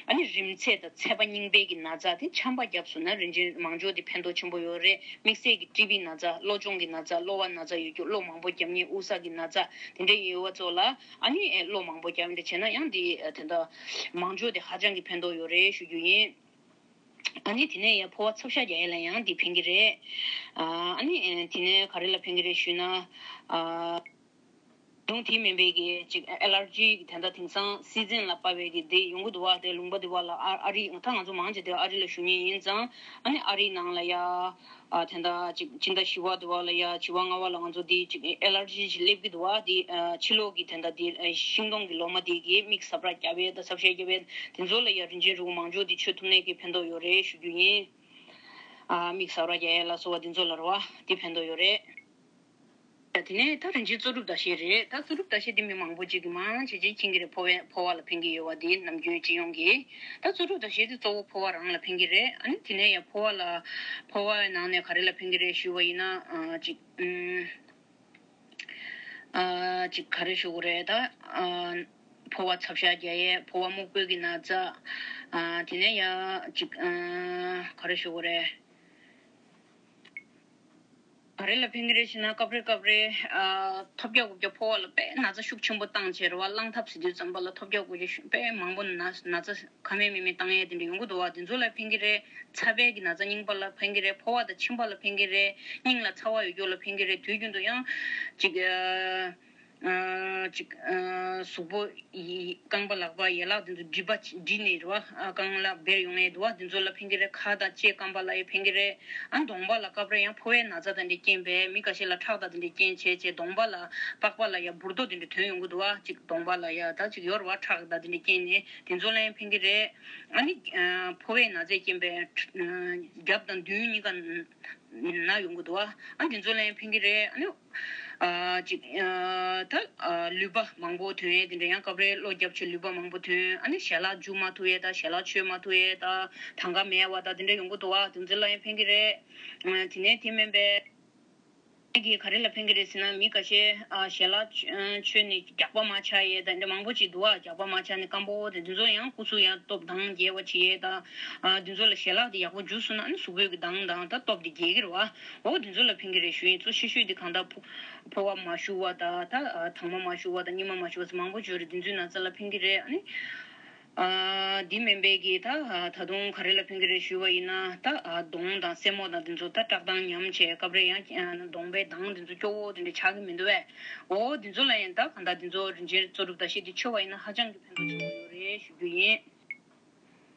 ཨ་ནི་རིམས་ཚད་དང་ཚད་པ་རྙིང་པའི་གི་ན་ཚ་དེ་ཆམ་པ་བརྒྱབ་སོང་ན་རིན་ཆེན་མང་སྦྱོར་དེ་ཕན་ཐོགས་ཆེན་པོ་ཡོད་རེད། དམིགས་བསལ་གྱི་ཊི་བི་ན་ཚ་གློ་གཅོང་གི་ན་ཚ་གློ་བ་ན་ཚ་ཡོད་རྒྱུ་གློ་མང་པོ་རྒྱབ་མཁན་དབུགས་བསགས་ཀྱི་ན་ཚ་དེ་འདྲ་ཡོད་པ་ཚོ་ལ་ཨ་ནི་ཨེ་གློ་མང་པོ་རྒྱབ་འདྲ་བྱས་ན་ཡང་དེ་ཨ་དེ་འདྲ་མང་སྦྱོར་དེ་ཧ་ཅང་གི་ཕན་ཐོགས་ཡོད་རེད་ཞུ་རྒྱུ་ཡིན། ཨ་ནི་དེ་ནས་ཡང་ཕོ་བ་ཚབ་ཤ་རྒྱག་ཡས་ལ་ཡང་འདི་ཕན་གྱི་རེད། ཨ་ནི་དེ་ནས་ག་རེ་ལ་ཕན་གྱི་རེད་ཞུས་ན། ཨ་གཞུང་དེ་མིན་པའི་གི་ཅིག་ཨེ་ལར་ཇི་གི་དེ་འདྲ་དེང་སང་སི་ཛན་ལ་དཔག་པའི་གི་དེ་ཡོང་གི་འདུག་བ། དེ་ལུང་པ་དེ་བ་ལ་ཨ་ཨ་རི་ད་ང་ཚོ་མང་ཆེ་དེ་ཨ་རི་ལ་བཞུགས་མཁན་ཡིན་ཙང་ཨ་ནི་ཨ་རིའི་ནང་ལ་ཡ། ཨ་དེ་འདྲ་ཅིག་སྤྱི་ཟླ་བཞི་པ་དེ་བ་ལ་ཡ་བཞི་པ་ལྔ་པ་ལ་ང་ཚོ་དེ་ཅིག་ཨེ་ལར་ཇི་ཅིག་སླེབས་ཀྱི་འདུག་བ། དེ་ཨ་ཕྱི་ལོགས་ཀྱི་དེ་འདྲ་དེ་ཨ་ཤིང་སྡོང་གི་ལོ་མ་དེ་གི་མིག་ཟ་འཕྲུག་རྒྱབ་ཡས་དང་ཚབ་ཤ་རྒྱབ་ཡས་དེ་ཚོ་ལ་ཡ་རིན་ཆེན་རིལ་བུ་མང་སྦྱོར་དེ་མཆོད་ཐུབ་ནས་ཀྱི་ཕན་ཐོགས་ཡོད་རེད་ཞུ་རྒྱུ་ཡིན། ཨ་མིག་ཟ་འཕྲུག་རྒྱག་ཡས་ལ་སོགས་པ་དེ་ཚོ་ལ་རེད་བ། དེ་ཕན་ཐོགས་ཡོད་རེད། དེ་ནས་ད་རིན་ཆེན་གཙོ་གྲུབ་ཟླ་ཤེལ་རེད། ད་གཙོ་གྲུབ་ཟླ་ཤེལ་དེ་མི་མང་པོ་ཅིག་གིས་མང་ཆེ་ཆེ་མཁྱེན་གྱི་རེད། ཕོ་བའི་ཕོ་བ་ལ་ཕན་གྱི་ཡོད་པ་དེ་ནམ་རྒྱུན་སྤྱི་ཡོངས་ཀྱི། ད་གཙོ་གྲུབ་ཟླ་ཤེལ་དེ་གཙོ་བོ་ཕོ་བ་རང་ལ་ཕན་གྱི་རེད། ཨ་ནི་དེ་ནས་ཡང་ཕོ་བ་ལ་ཕོ་བའི་ནང་ནས་ག་རེ་ལ་ཕན་གྱི་རེད་ཞུ་བ་ཡིན་ན་ཨ་ཅིག་ཨུམ། ཨ་ཅིག་ག་རེ་ཞུ་དགོས་རེད་ད། ཨ་ཕོ་བ་ཚབ་ཤ་རྒྱག་ཡས། ཕོ་བ་སྨུག་པོའི་གི་ན་ཚ། ཨ་དེ་ནས་ཡང་ཅིག་ཨ་ག་རེ་ཞུ་དགོས་རེད། ག་རེ་ལ་ཕན་གྱི་རེད་ཞེ་ན་སྐབས་རེ་སྐབས་རེ་ཨ་ཐོལ་རྒྱག་རྐུབ་བཀྱག་ཕོ་བ་ལ་དཔེ་ན་ཚ་ཤུགས་ཆེན་པོ་བཏང་བྱས་རེད་བ། རླངས་ཐབ་ཟེར་དུས་ཙམ་པ་ལ་ཐོལ་རྒྱག་རྐུབ་བཀྱག་དཔེ་མང་པོ་ན་ན་ཚ་ཁ་མེད་མིག་མེད་བཏང་ཡས་དེ་འདྲ་ཡོང་གི་འདུག་བ། དེ་ཚོ་ལ་ཕན་གྱི་རེད། ཚ་བའི་གི་ན་ཚ་རྙིང་པ་ལ་ཕན་གྱི་རེད། ཕོ་བ་དང་མཆིན་པ་ལ་ཕན་གྱི་རེད། སྙིང་ལ་ཚ་བ་ཡོད་རྒྱུ་ལ་ཕན་གྱི་རེད། དུས་རྒྱུན་དུ་ཡང་ཅིག་ཨ་ཨ་ཅིག་ཨ་གཟུགས་པོ་ཡི་རྐང་པ་ལག་པ་ཡན་ལག་དེ་ཚོ་སྦྲིད་པ་སྦྲིད་ནས་རེད་བ། ཨ་རྐང་ལག་སྦེར་ཡོང་ཡས་འདུག་བ། དེ་ཚོ་ལ་ཕན་གྱི་རེད། ཁ་དང་ལྕེ་སྐམ་པ་ལ་ཡང་ཕན་གྱི་རེད། ཨ་གདོང་པ་ལ་སྐབས་རེ་ཡང་ཕོ་བའི་ན་ཚ་དང་འདྲ་རྐྱེན་པས་མི་ཁ་ཤས་ལ་ཁྲག་དང་དེ་འདྲ་རྐྱེན་བྱས་བྱས་གདོང་པ་ལ་པགས་པ་ལ་ཡང་འབུར་རྡོག་དེ་འདྲ་ཐོན་ཡོང་གི་འདུག་བ། ཅིག་གདོང་པ་ལ་ཡང་ད་ཅིག་ཡོད་རེད་བ། ཁྲག་དང་དེ་འདྲ་རྐྱེན་ནས་དེ་ཚོ་ལ་ཡང་ཕན་གྱི་རེད། ཨ་ནི་ཨ་ཕོ་བའི་ན་ཚས་རྐྱེན་པས་ཨ་རྒྱབ་དང་མདུན་གཉིས་ཀ་ན་ཡོང་གི་འདུག་བ། ཨ་དེ་ཚོ་ལ་ཡང་ཕན་གྱི་རེད། ཨ་ནི་ ཨ་ཅིག་ཨ་ད་ཨ་ལུད་པ་མང་པོ་ཐོན་ཡས་དེ་འདྲ། ཡང་སྐབས་རེ་གློ་རྒྱབ་ཆེ་ལུད་པ་མང་པོ་ཐོན། ཨ་ནི་ཞལ་ལག་འཇུ་མ་ཐུབ་ཡས་དང་། ཞལ་ལག་མཆོད་མ་ཐུབ་ཡས་དང་། དང་ག་མེད་པ་དང་དེ་འདྲ་ཡོང་གི་འདུག་བ། དེ་ཚོ་ལ་ཡང་ཕན་གྱི་རེད། ཨ་དེ་ནས་དེ་མིན་པའི་གི་ག་རེ་ལ་ཕན་གྱི་རེད་ཟེར་ན། མི་ཁ་ཤས་ཨ་ཞལ་ལག་མཆོད་ནས་རྒྱགས་པ་མ་ཆགས་ཡས་དང་འདྲ་མང་པོ་ཅིག་འདུག་བ། རྒྱགས་པ་མ་ཆགས་ནས་སྐམ་པོ་དེ་དེ་ཚོ་ཡང་སྐུ་གཟུགས་ཡང་སྟོབས་དང་རྒྱས་པ་བྱེད་ཡས་དང་། ཨ་དེ་ཚོ་ལ་ཞལ་ལག་དེ་ཡག་པོ་འཇུ་སོང་ན་ཨ་ནི་གཟུགས་པོའི་གི་མདངས་དང་ད་སྟོབས་དེ་རྒྱས་ཀྱི་རེད་བ། འོ་དེ་ཚོ་ལ་ཕན་གྱི་རེད་ཞུ་ཡིན། གཙོ་ཆེ་ཤོས་དེ་གང་ལྟར་ཕོ་ཕོ་བ་མ་ཞུ་བ་དང་། ད་ཨ་དྭངས་མ་མ་ཞུ་བ་དང་། སྙིགས་མ་མ་ཞུ་བ་ཟེར་མང་པོ་ཡོད་རེད། དེ་ཚོའི་ན་ཚ་ལ་ཕན་གྱི་རེད། ཨ་ནི། ཨ་འདི་མིན་པའི་གི་ད་ཨ་ད་དུང་ག་རེ་ལ་ཕན་གྱི་རེད་ཞུས་པ་ཡིན་ན། ད་ཨ་གདོང་དང་སེན་མོ་དང་དེ་ཚོ་ད་བཀྲག་མདངས་ཉམས་བྱས་སྐབས་རེ་ཡང་ཨ་གདོང་པའི་མདངས་དེ་ཚོ་སྐྱོ་བོ་དེ་འདྲ་ཆགས་ཀྱི་མི་འདུག་བས། འོ་དེ་ཚོ་ལ་ཡང་ད་གང་ལྟར་དེ་ཚོ་རིན་ཆེན་གཙོ་བཀྲུ་ཟླ་ཤེལ་དེ་མཆོད་པ་ཡིན་ན་ཧ་ཅང་གི་ཕན་ཐོགས་ཆེན་པོ་ཡོད་རེད་ཞུ་རྒྱུ་ཡིན།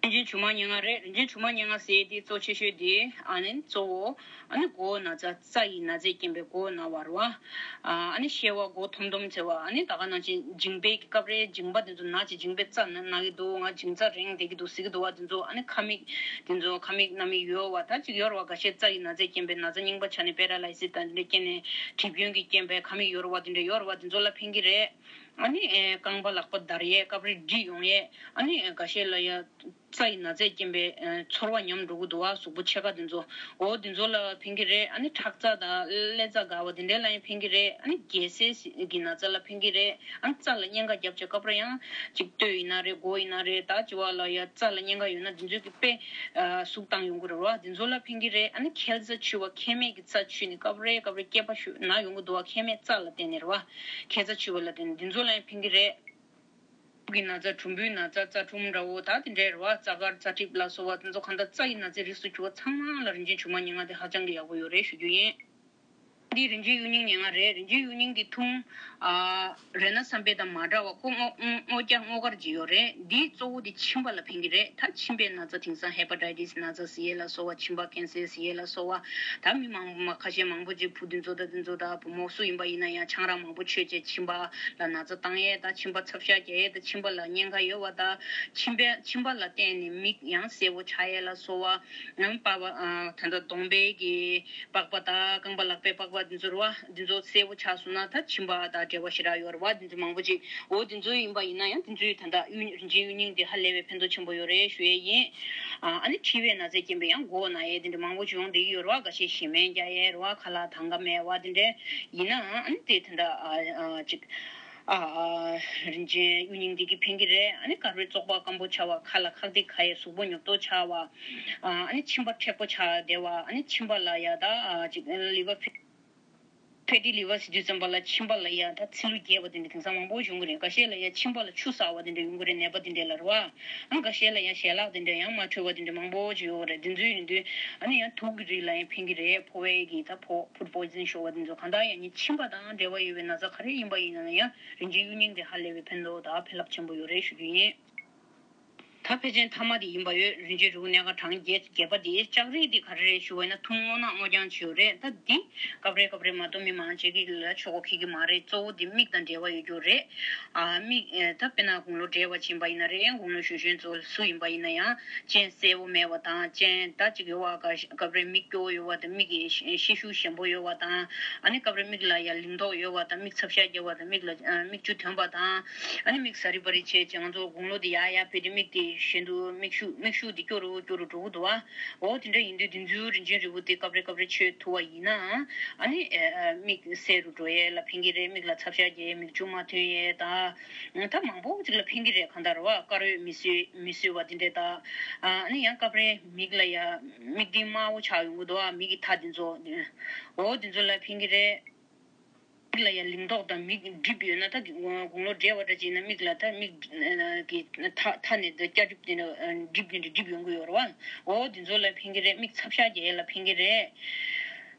རིན་ཆེན་ཆུ་མ་ཉེར་ལྔ་རེད། རིན་ཆེན་ཆུ་མ་ཉེར་ལྔ་ཟེར་དེ་གཙོ་ཆེ་ཤོས་དེ་ཨ་ནི་གཙོ་བོ་ཨ་ནི་མགོ་བོ་ན་ཚ། རྩ་ཡི་ན་ཚས་རྐྱེན་པས་མགོ་བོ་ན་བ་རེད་བ། ཨ་ནི་བཤལ་བ། མགོ་འཐོམ་འཐོམ་བྱེད་པ། ཨ་ནི་ད་ག་ནང་བཞིན་མཇིང་པའི་གི་སྐབས་རེ་མཇིང་པ་དེ་ཚོ་ན་ཅིག་མཇིང་པའི་རྩ་ན་ན་གི་འདུག་ང་མཇིང་རྩ་རེངས་བསྡད་ཀྱི་འདུག་ཟེར་གྱི་འདུག་བ། དེ་ཚོ་ཨ་ནི་ཁ་མིག་དེ་ཚོ་ཁ་མིག་སྣ་མིག་ཡོ་བ་ད་ཅིག་ཡོ་རེད་བ། འགའ་ཤས་རྩ་ཡི་ན་ཚས་རྐྱེན་པས་ན་ཚ་རྙིང་པ་ཆགས་ནས་པེ་ར་ལའི་སིས་དང་དེ་འདྲ་རྐྱེན་ནས་གྲིབ་སྐྱོན་གྱི་རྐྱེན་པས་ཁ་མིག་ཡོ་རེད་བ། དེ་འདྲ་ཡོ་རེད་བ། དེ་ཚོ་ལ་ཕན་གྱི་རེད། ཨ་ནི་ཨེ་རྐང་པ་ལག་པ་འདར་ཡས། སྐབས་རེ་འདྲིས་ཡོང་ཡས། ཨ་ནི་ཨེ་འགའ་ཤས་ལ་ཡ་རྩ་ཡི་ན་ཚས་རྐྱེན་པས་ཨེ་ཚོར་བ་ཉམས་འགྲོ་གི་འདུག་བ། གཟུགས་པོ་ཕྱེད་ཀ་དེ་ཚོ། འོ་དེ་ཚོ་ལ་ཕན་གྱི་རེད། ཨ་ནི་ཁྲག་རྩ་དང་ཀླད་རྩ་འགག་པ་དེ་འདྲ་ལ་ཡང་ཕན་གྱི་རེད། ཨ་ནི་རྒྱལ་སྲས་ཀྱི་ན་ཚ་ལ་ཕན་གྱི་རེད། ཨ་ནི་རྩ་ལ་གཉན་ཁ་རྒྱབ་བྱས་སྐབས་རེ་ཡང་ཅིག་སྟོད་ཡིན་ན་རེད། མགོ་ཡིན་ན་རེད། ད་ཅི་བ་ལ་ཡ་རྩ་ལ་གཉན་ཁ་ཡོད་ན་དེ་ཚོས་ཀྱི་དཔེ་ཨ་ཟུག་བཏང་ཡོང་གི་རེད་བ། དེ་ཚོ་ལ་ཕན་གྱི་རེད། ཨ་ནི་མཁལ་རྩ་འཆུས་པ། མཁལ་མའི་གི་རྩ་འཆུས་ནས་སྐབས་རེ་སྐབས་རེ་སྐེད་པ་ཤུ་ན་ཡོང་གི་འདུག་བ། མཁལ་མའི་རྩ་ལ་བརྟེན་ནས་རེད་བ། མཁལ་རྩ་འཆུས་པ་ལ་བརྟེན་ནས་འདི་ཚོ་ལ་ཡང་ཕན་གྱི་རེད། གི་ན་ཚ། གྲུམ་བུའི་ན་ཚ། རྩ་གྲུམ་འདྲ་བོ་ད་དེ་འདྲའི་རེད་བ། རྩ་དཀར། རྩ་གྲིབ་ལ་སོགས་པ་དེ་ཚོ་གང་ལྟར་རྩ་ཡི་ན་ཚའི་རིགས་སུ་གྱུར་པ་ཚང་མ་ལ་རིན་ཆེན་ཆུང་མ་ཉེར་ལྔ་དེ་ཧ་ཅང་གི་ཡག་པོ་ཡོད་རེད་ཞུ་རྒྱུ་ཡིན། འདི་རིན་ཆེན་གཡུ་རྙིང་ཉེར་ལྔ་རེད། རིན་ཆེན་གཡུ་རྙིང་འདི་འཐུང་། ཨ་རེ་ན་སམ་པེ་དང་མ་འདྲ་བ། ཁོ་སྔོ་སྔོ་སྔོ་སྐྱ་སྔོ་དཀར་ཅིག་ཡོད་རེད། འདི་གཙོ་བོ་འདི་མཆིན་པ་ལ་ཕན་གྱི་རེད། ད་མཆིན་པའི་ན་ཚ་དེང་སང་ཧེ་པ་ཊའི་ཊི་སི་ན་ཚ་ཟེར་ཡས་ལ་སོགས་པ། མཆིན་པ་ཀེན་སར་ཟེར་ཡས་ལ་སོགས་པ། ད་མི་མང་པོ་མ་ཁ་ཤས་མང་པོ་ཅིག་བུ་འདི་ཚོ་ད་འདི་ཚོ་ད་བུ་མོ་སུ་ཡིན་པ་ཡིན་ན་ཡང་ཆང་རག་མང་པོ་མཆོད་བྱས་མཆིན་པ་ལ་ན་ཚ་བཏང་ཡས་དང་། མཆིན་པ་ཚབ་ཤ་རྒྱག་ཡས་དང་། མཆིན་པ་ལ་གཉན་ཁ་ཡོད་པ་དང་། མཆིན་པའི་མཆིན་པ་ལ་བརྟེན་ནས་མིག་ཡང་སེར་པོ་ཆགས་ཡས་ལ་སོགས་པ། ནམ་པ་བ་ཨ་ད་ལྟ་གདོང་པའི་གི་པགས་པ་དང་། རྐང་པ་ལག་པའི་པགས་པ་འདི་ཚོ་རེད་བ། འདི་ཚོ་སེར་པོ་ཆགས་སོང་ན་ད་མཆིན་པ་དང་འབྲེལ་བ་ཞེ་དྲག་ཡོད་རེད་བ། འདི་ཚོ་མང་པོ་ཅིག་འོ་འདི་ཚོ་ཡིན་པ་ཡིན་ན་ཡང་འདི་ཚོའི་ད་ལྟ་གཡུ་རིན་ཆེན་གཡུ་རྙིང་འདི་ཧ་ལས་པའི་ཕན་ཐོགས་ཆེན་པོ་ཡོད་རེད་ཞུ་ཡས་ཡིན། ཨ་ནི་མཁྲིས་པའི་ན་ཚས་རྐྱེན་པས་ཡང་མགོ་ན་ཡས་དེ་འདྲ་མང་པོ་ཅིག་ཡོང་བསྡད་ཀྱི་ཡོད་རེད་བ། འགའ་ཤས་ཞེ་མེར་རྒྱག་ཡས་རེད་བ། ཁ་ལག་དང་ག་མེད་པ་དེ་འདྲ་ཡིན་ན། ཨ་ནི་དེ་ད་ལྟ་ཨ་ཨ་ཅིག་ཨ་ཨ་རིན་ཆེན་གཡུ་རྙིང་འདི་གིས་ཕན་གྱི་རེད། ཨ་ནི་དཀར་པོའི་བཙོག་པ་སྐམ་པོ་ཆགས་པ། ཁ་ལ་ཁག་ཏིག་ཁ་ཡས་གཟུགས་པོ་ཉོབ་ཏོ་ཆགས་པ། ཨ་ནི་མཆིན་པ་མཁྲེགས་པོ་ཆགས་བསྡད་པ། ཨ་ནི་མཆིན་པ་ལ་ཡ་ད་ཨ་ཅིག་ལི་ཝར་ཕེ་ཕེ་ཊི་ལི་ཝར་ཟེར་དུས་ཙམ་པ་ལ་མཆིན་པ་ལ་ཡ་ད་ཚིལ་ལུ་རྒྱས་པ་དེ་འདྲ་དེང་སང་མང་པོ་བྱུང་གི་རེད། འགའ་ཤས་ལ་ཡ་མཆིན་པ་ལ་ཆུ་བསགས་པ་དེ་འདྲ་ཡོང་གི་རེད། ནད་པ་དེ་འདྲ་ལ་རེད་བ། ཨ་འགའ་ཤས་ལ་ཡ་ཞལ་ལག་དེ་འདྲ་ཡང་མ་འཕྲོད་པ་དེ་འདྲ་མང་པོ་ཅིག་ཡོང་གི་རེད། དེ་ཚོ་ཡིན་དུས་ཨ་ནི་ཡང་དུག་གི་རིགས་ལ་ཡང་ཕན་གྱི་རེད། ཕོ་བའི་གི་ད་ཕོ་ཕུཌ་པོའི་ཛན་ཤོར་བ་དེ་ཚོ། གང་ལྟར་ཡང་ནི་མཆིན་པ་དང་འབྲེལ་བ་ཡོད་པའི་ན་ཚ་ག་རེ་ཡིན་པ་ཡིན་ན་ཡང་རིན་ཆེན་གཡུ་རྙིང་དེ་ཧ་ལས་པའི་ཕན་ཐོགས་དང་ཕན་རླབས་ཆེན་པོ་ཡོད་རེད་ཞུ་རྒྱུ་ཡིན། ད་ཕལ་ཆེར་མཐའ་མ་དེ་ཡིན་པ་ཡོད། རིན་ཆེན་རིལ་བུ་སྣ་ཁ་གྲངས་བརྒྱད་བརྒྱད་པ་དེ་ལྕགས་རིལ་དེ་ག་རེ་རེད་ཞུ་བ་ཡིན་ན། འཐུང་སྔོ་ནག་སྔོ་ལྗང་བྱས་ཡོད་རེད། ད་འདི་སྐབས་རེ་སྐབས་རེ་མ་གཏོགས་མི་མང་ཆེ་གི་ལ་ཆོག་གོ་ཁེ་གི་མ་རེད། གཙོ་བོ་དེ་མིག་དང་འབྲེལ་བ་ཡོད་རྒྱུ་རེད། ཨ་མིག་ཨེ་ད་དཔེར་ན་དགུང་ལོ་བགྲེས་པ་ཕྱིན་པ་ཡིན་ན་རེད། ཡང་དགུང་ལོ་གཞོན་གཞོན་ཚོ་སུ་ཡིན་པ་ཡིན་ན་ཡང་སྤྱན་གསལ་པོ་མེད་པ་དང་། སྤྱན་ད་ཅིག་ཡོད་པ། སྐབས་རེ་མིག་སྐྱོ་བོ་ཡོད་པ་དང་། མིག་གི་ཤེད་ཤུགས་ཞན་པོ་ཡོད་པ་དང་། ཨ་ནི་སྐབས་རེ་མིག་ལ་ཡ་ལིང་ཏོག་ཡོད་པ་དང་། མིག་ཚབ་ཤ་རྒྱག་པ་དང་། མིག་ལ་ཨ་མིག་ཆུ་ཐོན་པ་དང་། ཨ་ནི་མིག་ཟ་རི་བ་རི་བྱས་བྱས། ང་ཚོ་དགུང་ལོ་དེ་ཡར་ཡར་ཕེབས་དུས་མིག་དེ་ཞན་དུ། མིག་ཤུགས་མིག་ཤུགས་དེ་སྐྱོ་རུ་སྐྱོ་རུ་འགྲོ་གི་འདུག་བ། འོ་དེ་འདྲ་ཡིན་དུས་དེ་ཚོའི་རིན་ཆེན་རིལ་བུ་དེ་སྐབས་རེ་སྐབས་རེ་མཆོད་ཐུབ་པ་ཡིན་ན། ཨ་ནི་ཨ་མིག་གསལ་རུ་འགྲོ་ཡས་ལ་ཕན་གྱི་རེད། མིག་ལ་ཚབ་ཤ་རྒྱག་ཡས། མིག་ཆུ་མ་ཐོན་ཡས་དང་། ད་མང་པོ་ཅིག་ལ་ཕན་གྱི་རེད། གང་ལྟར་བ་དཀར་འོད་མི་བཟོད་མི་བཟོད་པ་དེ་འདྲས་དང་། ཨ་ནི་ཡང་སྐབས་རེ་མིག་ལ་ཡ་མིག་མདངས་དམར་པོ་ཆགས་ཡོང་གི་འདུག་ཨ། མིག་གི་མཐའ་དེ་ཚོ། འོ་དེ་ཚོ་ལ་ཕན་གྱི་རེད། མིག་ལ་ཡ་ལིང་ཏོག་དང་མིག་འགྲིབ་ཡོད་ན། ད་དགུང་ལོ་བགྲེས་པ་འདྲ་ཅིག་ཡིན་ན་མིག་ལ་ད་མིག་གི་མཐའ་མཐའ་ནས་ད་སྐྱ་གྲིབ་དེ་འདྲ་འགྲིབ་དེ་འདྲ་འགྲིབ་ཡོང་གི་ཡོད་རེད་བ། འོ་དེ་ཚོ་ལ་ཕན་གྱི་རེད། མིག་ཚབ་ཤ་རྒྱག་ཡས་ལ་ཕན་གྱི་རེད།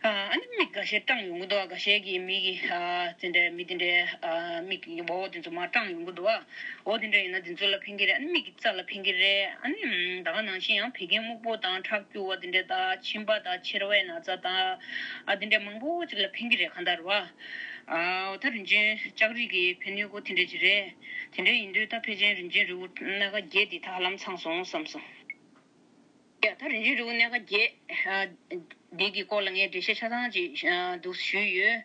ཨ་ནི་མིག་འགའ་ཤས་སྐྲངས་ཡོང་གི་འདུག་འགའ་ཤས་ཀྱི་མིག་གི་ཨ་དེ་འདྲའི་མི་དེ་འདྲའི་ཨ་མིག་གི་འོ་དེ་ཚོ་མར་སྐྲངས་ཡོང་གི་འདུག་བ། འོ་དེ་འདྲ་ཡིན་ན་དེ་ཚོ་ལ་ཕན་གྱི་རེད། ཨ་ནི་མིག་གི་རྩ་ལ་ཕན་གྱི་རེད། ཨ་ནི་ད་ག་ནང་བཞིན་ཡང་བད་ཀན་སྨུག་པོ་དང་ཁྲག་སྐྱུག་པ་དེ་འདྲ་དང་། མཆིན་པ་དང་མཆེར་པའི་ན་ཚ་དང་། ཨ་དེ་འདྲ་མང་པོ་ཅིག་ལ་ཕན་གྱི་རེད། གང་ལྟར་བ། ཨ་ད་རིན་ཆེན་ལྕགས་རིལ་གྱི་ཕན་ནུས་སྐོར་དེ་འདྲ་ཅིག་རེད། དེ་འདྲ་ཡིན་དུས་ད་ཕལ་ཆེར་རིན་ཆེན་རིལ་བུ་སྣ་ཁ་བརྒྱད་དེ་ད་ཧ་ལམ་ཚང་སོང་བསམ་སོང་། ཡ་ད་རིན་ཆེན་རིལ་བུ་སྣ་ཁ་བརྒྱད། ཨ། འདི་གི་སྐོར་ལ་ངས་འགྲེལ་བཤད་ཆ་ཚང་ཅིག་ཨ་འདུག་ཞུས་ཡོད།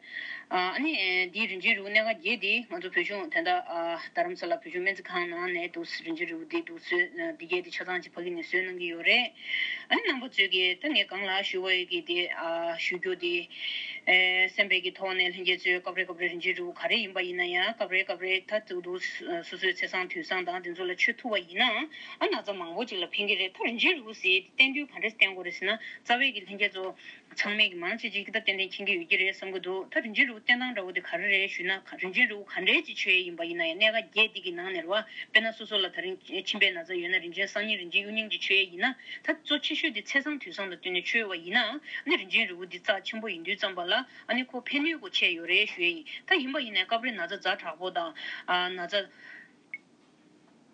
ཨ་ནི་འདིའི་རིན་ཆེན་རིལ་བུ་སྣ་ཁ་བརྒྱད་འདི་ང་ཚོ་བོད་གཞུང་ད་ལྟ་ཨ་རྡ་རམ་ས་ལ་བོད་གཞུང་སྨན་རྩིས་ཁང་ནང་ནས་འདུག་རིན་ཆེན་རིལ་བུ་འདི་འདུག་བཟོས། འདི་གས་འདི་ཆ་ཚང་ཅིག་ཕ་གི་ནས་བཟོས་གནང་གི་ཡོད་རེད། ཨ་ནི་རྣམ་པ་ཚོས་ཀྱིས་ད་ངས་གང་ལ་ཞུ་བ་ཡོད་ཀྱི་འདི་ཨ་ཞུ་རྒྱུ་འདི། ཨེ་སེམས་པའི་གི་ཐོག་ནས་ལྷན་རྒྱས་ཚོས་སྐབས་རེ་སྐབས་རེ་རིན་ཆེན་རིལ་བུ་ག་རེ་ཡིན་པ་ཡིན་ན་ཡང་སྐབས་རེ་སྐབས་རེ་ད་ཏུ་ཏུ་སོ་སོའི་ཚེས་བཟང་དུས་བཟང་དང་དེ་ཚོ་ལ་མཆོད་ཐུབ་པ་ཡིན་ན་ཨ་ན་ཚ་མང་པོ་ཅིག་ལ་ཕན་གྱི་རེད། ད་རིན་ཆེན་རིལ་བུ་ཟེར་དེ་བསྟེན་དུས་ག་འདྲས་བསྟེན་དགོས་རེད་ཟེར་ན་རྩ་བའི་གི་ལྷན་རྒྱས་ཚོ་ཚང་མས་ཀྱི་མང་ཆེ་ཅིག་གིས་ད་ཏན་ཏན་མཁྱེན་གྱི་ཡོད་ཀྱི་རེད་བསམ་གྱི་འདུག་ད་རིན་ཆེན་རིལ་བུ་བསྟེན་སྟངས་འདྲ་བོ་དེ་ག་རེ་རེད་ཞུས་ན་རིན་ཆེན་རིལ་བུ་ག་འདྲས་ཅིག་མཆོད་ཡས་ཡིན་པ་ཡིན་ན་ཡང་སྣ་ཁ་བརྒྱད་འདི་གི་ནང་ནས་རེད་བ། དཔེར་ན་སོ་སོ་ལ་ད་རིང་མཆིན་པའི་ན་ཚ་ཡོད་ན་རིན་ཆེན་སང་ཉིན་རིན་ཆེན་གཡུ་རྙིང་ཅིག་མཆོད་ཡས་ཡིན་ན་ད་གཙོ་ཆེ་ཤོས་དེ་ཚེས་བཟང་དུས་བཟང་དང་བསྟུན་ནས་མཆོད་པ་ཡིན་ན་ཨ་ནི་རིན་ཆེན་རིལ་བུ་འདི་རྩ་ཆེན་པོ་ཡིན་དུས་ཙམ་པ་ལ་ཨ་ནི་ཁོ་ཕན་ནུས་གོ་ཆེ་ཡོད་རེད་ཞུ་ཡས་ཡིན། ད་ཡིན་པ་ཡིན་ནའི་སྐབས་རེ་ན་ཚ་ཛ་དྲག་པོ་དང་ཨ་ན་ཚ་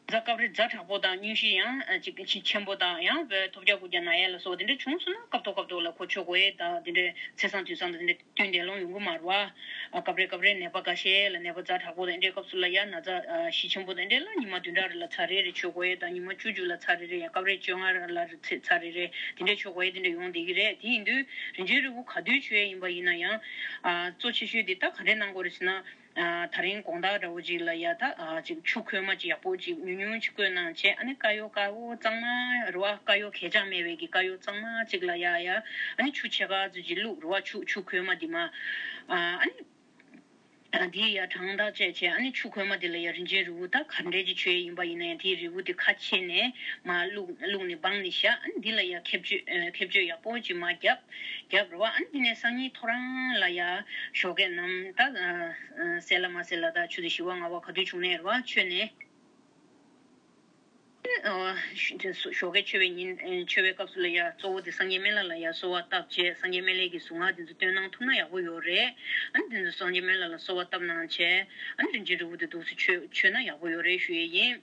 ཛ་སྐབས་རེ་ཛ་དྲག་པོ་དང་སྙུན་གཞི་ཡང་ཅིག་ཆེན་པོ་དང་ཡང་བས་ཐོལ་རྒྱག་རྐུབ་བཀྱག་ན་ཡས་ལ་སོགས་དེ་འདྲ་བྱུང་སོང་ན་སྐབས་ཐོག་སྐབས་ཐོག་ལ་ཁོ་མཆོད་དགོས་ཡས་དང་དེ་འདྲའི་ཚེས་བཟང་དུས་བཟང་དང་དེ་འདྲ་བསྟུན་ཏེ་ལོང་ཡོང་གི་མ་རེད་བ། སྐབས་རེ་སྐབས་རེ་ནད་པ་འགའ་ཤས་ལ་ནད་པ་ཛ་དྲག་པོ་དང་དེ་འདྲའི་སྐབས་སུ་ལ་ཡང་ན་ཚ་གཞི་ཆེན་པོ་དང་དེ་འདྲ་ལ་ཉི་མ་བདུན་ཕྲག་རེ་ལ་ཚར་རེ་རེ་མཆོད་དགོས་ཡས་དང་ཉི་མ་བཅུ་བཅུ་ལ་ཚར་རེ་རེ་ཡང་སྐབས་རེ་བཅོ་ལྔ་ལ་ཚར་རེ་རེ་དེ་འདྲའི་མཆོད་དགོས་ཡས་དེ་འདྲ་ཡོང་བསྡད་ཀྱི་རེད། དེ་ཡིན་དུས་རིན་ཆེན་རིལ་བུ་ག་དུས་མཆོད་ཡས་ཡིན་པ་ཡིན་ན་ཡང་གཙོ་ཆེ་ཤོས་དེ་ད་ག་འདྲས་གནང་དགོས་རེད་ཟེར་ན། ཨ་ད་རིང་དགོང་དག་འདྲ་བོ་ཅིག་ལ་ཡ་ད་ཨ་ཅིག་ཆུ་ཁོལ་མ་ཅིག་ཡག་པོ་ཅིག་ཉུང་ཉུང་ཅིག་བསྐོལ་གནང་བྱས། ཨ་ནི་དཀར་ཡོལ་དཀར་པོ་གཙང་མ་རེད་བ། དཀར་ཡོལ་གས་ཆག་མེད་པའི་གི་དཀར་ཡོལ་གཙང་མ་ཅིག་ལ་ཡ་ཡ་ཨ་ནི་ཆུ་ཕྱེད་ཀ་ཙམ་ཅིག་བླུགས་རེད་བ། ཆུ་ཆུ་ཁོལ་མ་འདི་མ་ཨ་ཨ་ནི་ཨ་འདི་ཡ་གྲང་ཐག་བཅད་བྱས། ཨ་ནི་ཆུ་ཁོལ་མ་འདི་ལ་ཡ་རིན་ཆེན་རིལ་བུ་ད་ག་འདྲས་ཅིག་མཆོད་ཡས་ཡིན་པ་ཡིན་ན་ཡང་དེའི་རིལ་བུ་འདི་ཁ་ཕྱེ་ནས་མ་བླུགས་བླུགས་ནས་སྦངས་ནས་བཞག་ཨ་ནི་འདི་ལ་ཡ་ཁེབས་གཅོད་ཁེབས་གཅོད་ཡག་པོ་ཅིག་མ་བརྒྱབ། རྒྱབ་རེད་བ། ཨ་ནི་དེ་ནས་སང་ཉིན་ཐོ་རངས་ལ་ཡ་ཞོགས་ཀས་ནམ་ད་གསལ་ལ་མ་གསལ་ལ་ད་ཆུ་ཚོད་བཞི་པ་ལྔ་པ་ག་དུས་བྱུང་ནའི་རེད་བ། མཆོད་ནས་ཞོགས་ཀས་མཆོད་པའི་ཉིན་མཆོད་པའི་སྐབས་སུ་ལ་ཡ་གཙོ་བོ་དེ་སངས་རྒྱས་སྨན་བླ་ལ་ཡ་གསོལ་བ་བཏབ་བྱས་སངས་རྒྱས་སྨན་བླའི་གི་གཟུངས་སྔགས་དེ་ཚོ་བཏོན་གནང་ཐུབ་ན་ཡག་པོ་ཡོད་རེད། ཨ་ནི་དེ་ཚོ་སངས་རྒྱས་སྨན་བླ་ལ་གསོལ་བ་བཏབ་གནང་བྱས་ཨ་ནི་རིན་ཆེན་རིལ་བུ་དེ་འདུག་སེ་མཆོད་མཆོད་ན་ཡག་པོ་ཡོད་རེད་ཞུ་ཡས་ཡིན།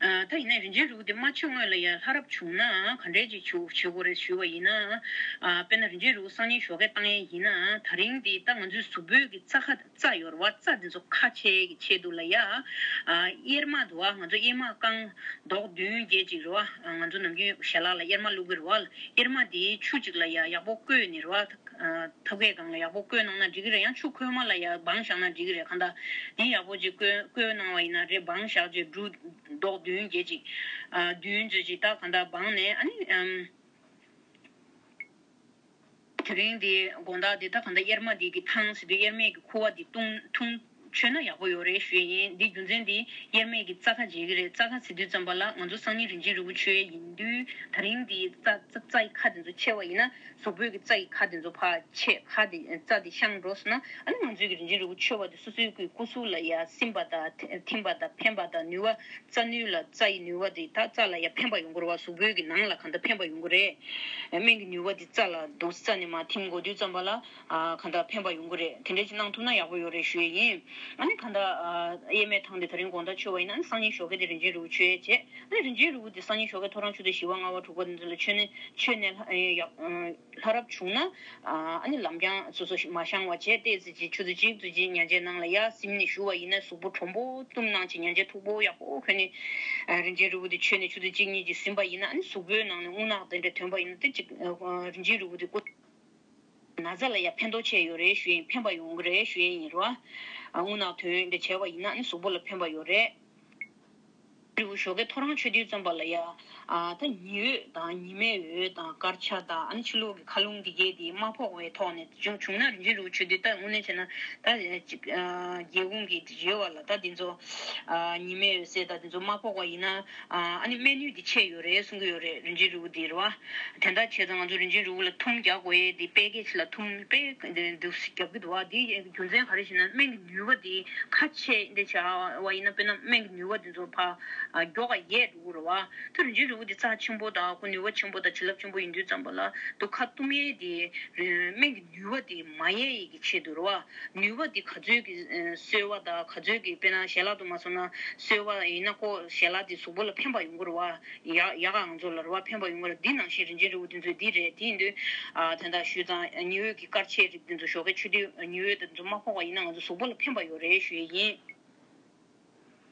ད་ཡིན་ན་རིན་ཆེན་རིལ་བུ་དེ་མ་མཆོད་སྔོན་ལ་ཡ་ལྷ་རབ་བྱུང་ན་ག་འདྲས་ཅིག་བྱུ་བྱེད་དགོས་རེད་ཞུ་བ་ཡིན་ན། ཨ་དཔེར་ན་རིན་ཆེན་རིལ་བུ་སང་ཉིན་ཞོགས་ཀས་བཏང་ཡས་ཡིན་ན་ད་རིང་འདི་ད་ང་ཚོའི་གཟུགས་པོའི་གི་རྩ་ཁ་རྩ་ཡོད་རེད་བ། རྩ་འདི་ཚོ་ཁ་ཕྱེ་གི་ཆེད་དུ་ལ་ཡ། ཨ་གཡེར་མ་འདུག་བ། ང་ཚོ་གཡེར་མ་རྐང་རྡོག་བདུན་བརྒྱད་ཅིག་རེད་བ། ང་ཚོ་ནམ་རྒྱུན་ཞལ་ལག་ལ་གཡེར་མ་བླུག་གི་རེད་བ། གཡེར་མ་དེའི་ཆུ་ཅིག་ལ་ཡ་ཡག་པོ་བསྐོལ་ནས་རེད་བ། ཐབ་ཀའི་སྒང་ལ་ཡག་པོ་བསྐོལ་གནང་ན་འགྲིག་གི་རེད། ཡང་ཆུ་ཁོལ་མ་ལ་ཡ་སྦངས་བཞག་ན་འགྲིག་གི་རེད། གང་ལྟར་འདི་ཡག་པོ་ཅིག་བསྐོལ་བསྐོལ་གནང་བ་ཡིན་ན་རེད། སྦངས་བཞག་རྗེས་འབྲུ་རྡོག་བདུན་བརྒྱད་ཅིག་ཨ་བདུན་ཙམ་ཅིག་ད་གང་ལྟར་སྦངས་ནས་ཨ་ནི་ཨམ། དེ་རིང་འདི་དགོང་དག་འདི་ད་གང་ལྟར་གཡེར་མ་འདི་གི་ཐང་ཟེར་དུས་གཡེར་མའི་གི་ཁུ་བ་འདི་བཏུང་འཐུང་མཆོད་ན་ཡག་པོ་ཡོད་རེད་ཞུ་ཡས་ཡིན། འདི་རྒྱུ་མཚན་འདི་གཡེར་མའི་གི་རྩ་ཁ་འབྱེད་ཀྱི་རེད། རྩ་ཁ་ཟེར་དུས་ཙམ་པ་ལ་ང་ཚོ་སང་ཉིན་རིན་ཆེན་རིལ་བུ་མཆོད་ཡས་ཡིན་དུས་ད་རིང་འདི་རྩ་རྩ་རྩ་ཡི་ཁ་འདི་ཚོ་ཕྱེ་བ་ཡིན་ན། གཟུགས་པོའི་གི་རྩ་ཡི་ཁ་དེ་ཚོ་ཕར་ཆད། ཁ་དེ་རྩ་དེ་བཤང་འགྲོ་སོང་ན་ཨ་ནི་ང་ཚོའི་གི་རིན་ཆེན་རིལ་བུ་མཆོད་པ་དེ་སོ་སོའི་གི་སྐུ་གཟུགས་ལ་ཡ་སིམ་པ་དང་ཐིམ་པ་དང་ཕན་པ་དང་ནུས་པ། རྩ་ནུས་ལ་རྩ་ཡི་ནུས་པ་དེ་ད་རྩ་ལ་ཡ་ཕན་པ་ཡོང་གི་རེད་བ། གཟུགས་པོའི་གི་ནང་ལ་གང་ལྟར་ཕན་པ་ཡོང་གི་རེད། སྨན་གི་ནུས་པ་དེ་རྩ་ལ་འདུག་རྩ་ནས་མར་ཐིམ་འགྲོ་དུས་ཙམ་པ་ལ་ཨ་གང་ལྟར་ཕན་པ་ཡོང་གི་རེད། དེ་འདྲ་ཅིག་གནང་ཐུབ་ན་ཡག་པོ་ཡོད་རེད་ཞུ་ཡས་ཡིན། ཨ་ནི་གང་ལྟར་ཨ་གཡེར་མའི་ཐང་དེ་ད་རིང་དགོང་དག་མཆོད་པ་ཡིན་ན་ཨ་ནི་སང་ཉིན་ཞོགས་ཀས་དེ་རིན་ཆེན་རིལ་བུ་མཆོད་ཡས་བྱས། ཨ་ནི་རིན་ཆེན་རིལ་བུ་དེ་སང་ཉིན་ཞོགས་ཀས་ཐོ་རངས་ཆུ་ཚོད་བཞི་པ་ལྔ་པ་དྲུག་པ་དེ་ཚོ་ལ་མཆོད་ནས་མཆོད་ནས་ལྷ་ཡག་ལྷ་རབ་བྱུང་ན་ཨ་ནི་ལམ་རྐྱང་སོ་སོ་མ་བཤང་བ་བྱས་ཏོག་ཙམ་ཅིག་ཆུ་ཚོད་གཅིག་ཙམ་ཅིག་ཉལ་ཆས་ནང་ལ་ཡར་སིམ་ནས་བཞུགས་པ་ཡིན་ན་གཟུགས་པོ་དྲོན་པོ་བཏུམས་གནང་བྱས་ཉལ་ཆས་མཐུག་པོ་ཡག་པོ་གོན་ནས་རིན་ཆེན་རིལ་བུ་དེ་མཆོད་ནས་ཆུ་ཚོད་གཅིག་གཉིས་ཅིག་ཟིན་པ་ཡིན་ན་ཨ་ནི་གཟུགས་པོའི་ནང་ནས་རྔུལ་ནག་དེ་འདྲ་ཐོན་པ་ཡིན་ན་དེ་ཅིག་རིན་ཆེན་རིལ་བུ་དེ་སྐུ་ན་ཚ་ལ་ཡང་ཕན་ཐོགས་ཆེ་ཡོད་རེད་ཞུ་ཡིན། ཕན་པ་ཡོང་གི་རེད་ཞུ་ཡིན་རོ། རྔུལ་ནག་ཐོན་འདྲ་བྱས་པ་ཡིན་ན་ཨ་ནི་གཟུགས་པོ་ལ་ཕན་པ་ཡོད་རེད། རིལ་བུ་ཞོགས་ཀས་ཐོ་རངས་མཆོད་དུས་ཙམ་པ་ལ་ཡ། ཨ་ད་ཉི་འོད་དང་ཉི་མའི་འོད་དང་དཀར་ཆ་དང་ཨ་ནི་ཕྱི་ལོགས་ཀྱི་མཁའ་རླུང་འདི་གས་དེ་མ་ཕོག་པའི་ཐོག་ནས་བྱུང་བྱུང་ན་རིན་ཆེན་རིལ་བུ་མཆོད་དུས་ད་དངོས་གནས་བྱས་ན་ད་ཅིག་ཨ་སྒེའུ་ཁུང་གི་ཡོལ་བ་ལ་ད་འདི་ཚོ་ཨ་ཉི་མའི་འོད་ཟེར་ད་འདི་ཚོ་མ་ཕོག་པ་ཡིན་ན་ཨ་ཨ་ནི་སྨན་ནུས་འདི་ཆེ་ཡོད་རེད་གསུང་གི་ཡོད་རེད། རིན་ཆེན་རིལ་བུ་འདི་རེད་བ། དེ་འདྲ་བྱས་ཙང་ང་ཚོ་རིན་ཆེན་རིལ་བུ་ལ་ཐུམ་རྒྱག་དགོས་ཡས་འདི་དཔེ་སྐད་ཆ་ལ་ཐུམ་དཔེ་འདུག་རྒྱབ་ཀྱི་འདུག་བ། འདི་རྒྱུ་མཚན་ག་རེ་ཞེ་ན་སྨན་གྱི་ནུས་པ་འདི་ཁ་ཕྱེ་འདི་བྱ་བ་ཡིན་ན་དཔེར་ན་སྨན་གྱི་ནུས་པ་འདི་ཚོ་ཕར་མགྱོགས་ག་ཡལ་འགྲོ་གི་རེད་བ། ད་རིན་ཆེན་རིལ་བུ་འདི་རྩ་ཆེན་པོ་དང་ཁོ་ནུས་པ་ཆེན་པོ་དང་བྱིན་རླབས་ཆེན་པོ་ཡིན་དུས་ཙམ་པ་ལ་དུ་ཁ་བཏུམ་ཡས་འདི་སྨན་གྱི་ནུས་པ་འདི་མ་ཡལ་ཡས་ཀྱི་ཆེད་དུ་རེད་བ། ནུས་པ་འདི་ག་ཚོད་ཀྱི་གསོལ་བ་དང་ག་ཚོད་ཀྱི་དཔེར་ན་ཞལ་ལག་ཏུ་མ་སོང་ན་གསོལ་བ་ཡིན་ན་ཁོ་ཞལ་ལག་འདི་གཟུགས་པོ་ལ་ཕན་པ་ཡོང་གི་རེད་བ། ཡག་ཡག་ང་ཚོ་ལ་རེད་བ་ཕན་པ་ཡོང་གི་རེད། འདི་ནང་བཞིན་རིན་ཆེན་རིལ་བུ་འདི་ཚོ་འདི་རེད། དེ་ཡིན་དུས་ཨ་དེ་འདྲ་ཞུས་ཙང་ཉི་འོད་ཀྱི་དཀར་ཆའི་རིགས་འདི་ཚོ་ཞོགས་ཀའི་ཆུ་དུས་ཉི་འོད་འདི་ཚོ་མ་ཕོག་པ་ཡིན་ན་ང་ཚོ་གཟུགས་པོ་ལ་ཕན་པ་ཡོད་རེད་ཞུ་ཡས་ཡིན།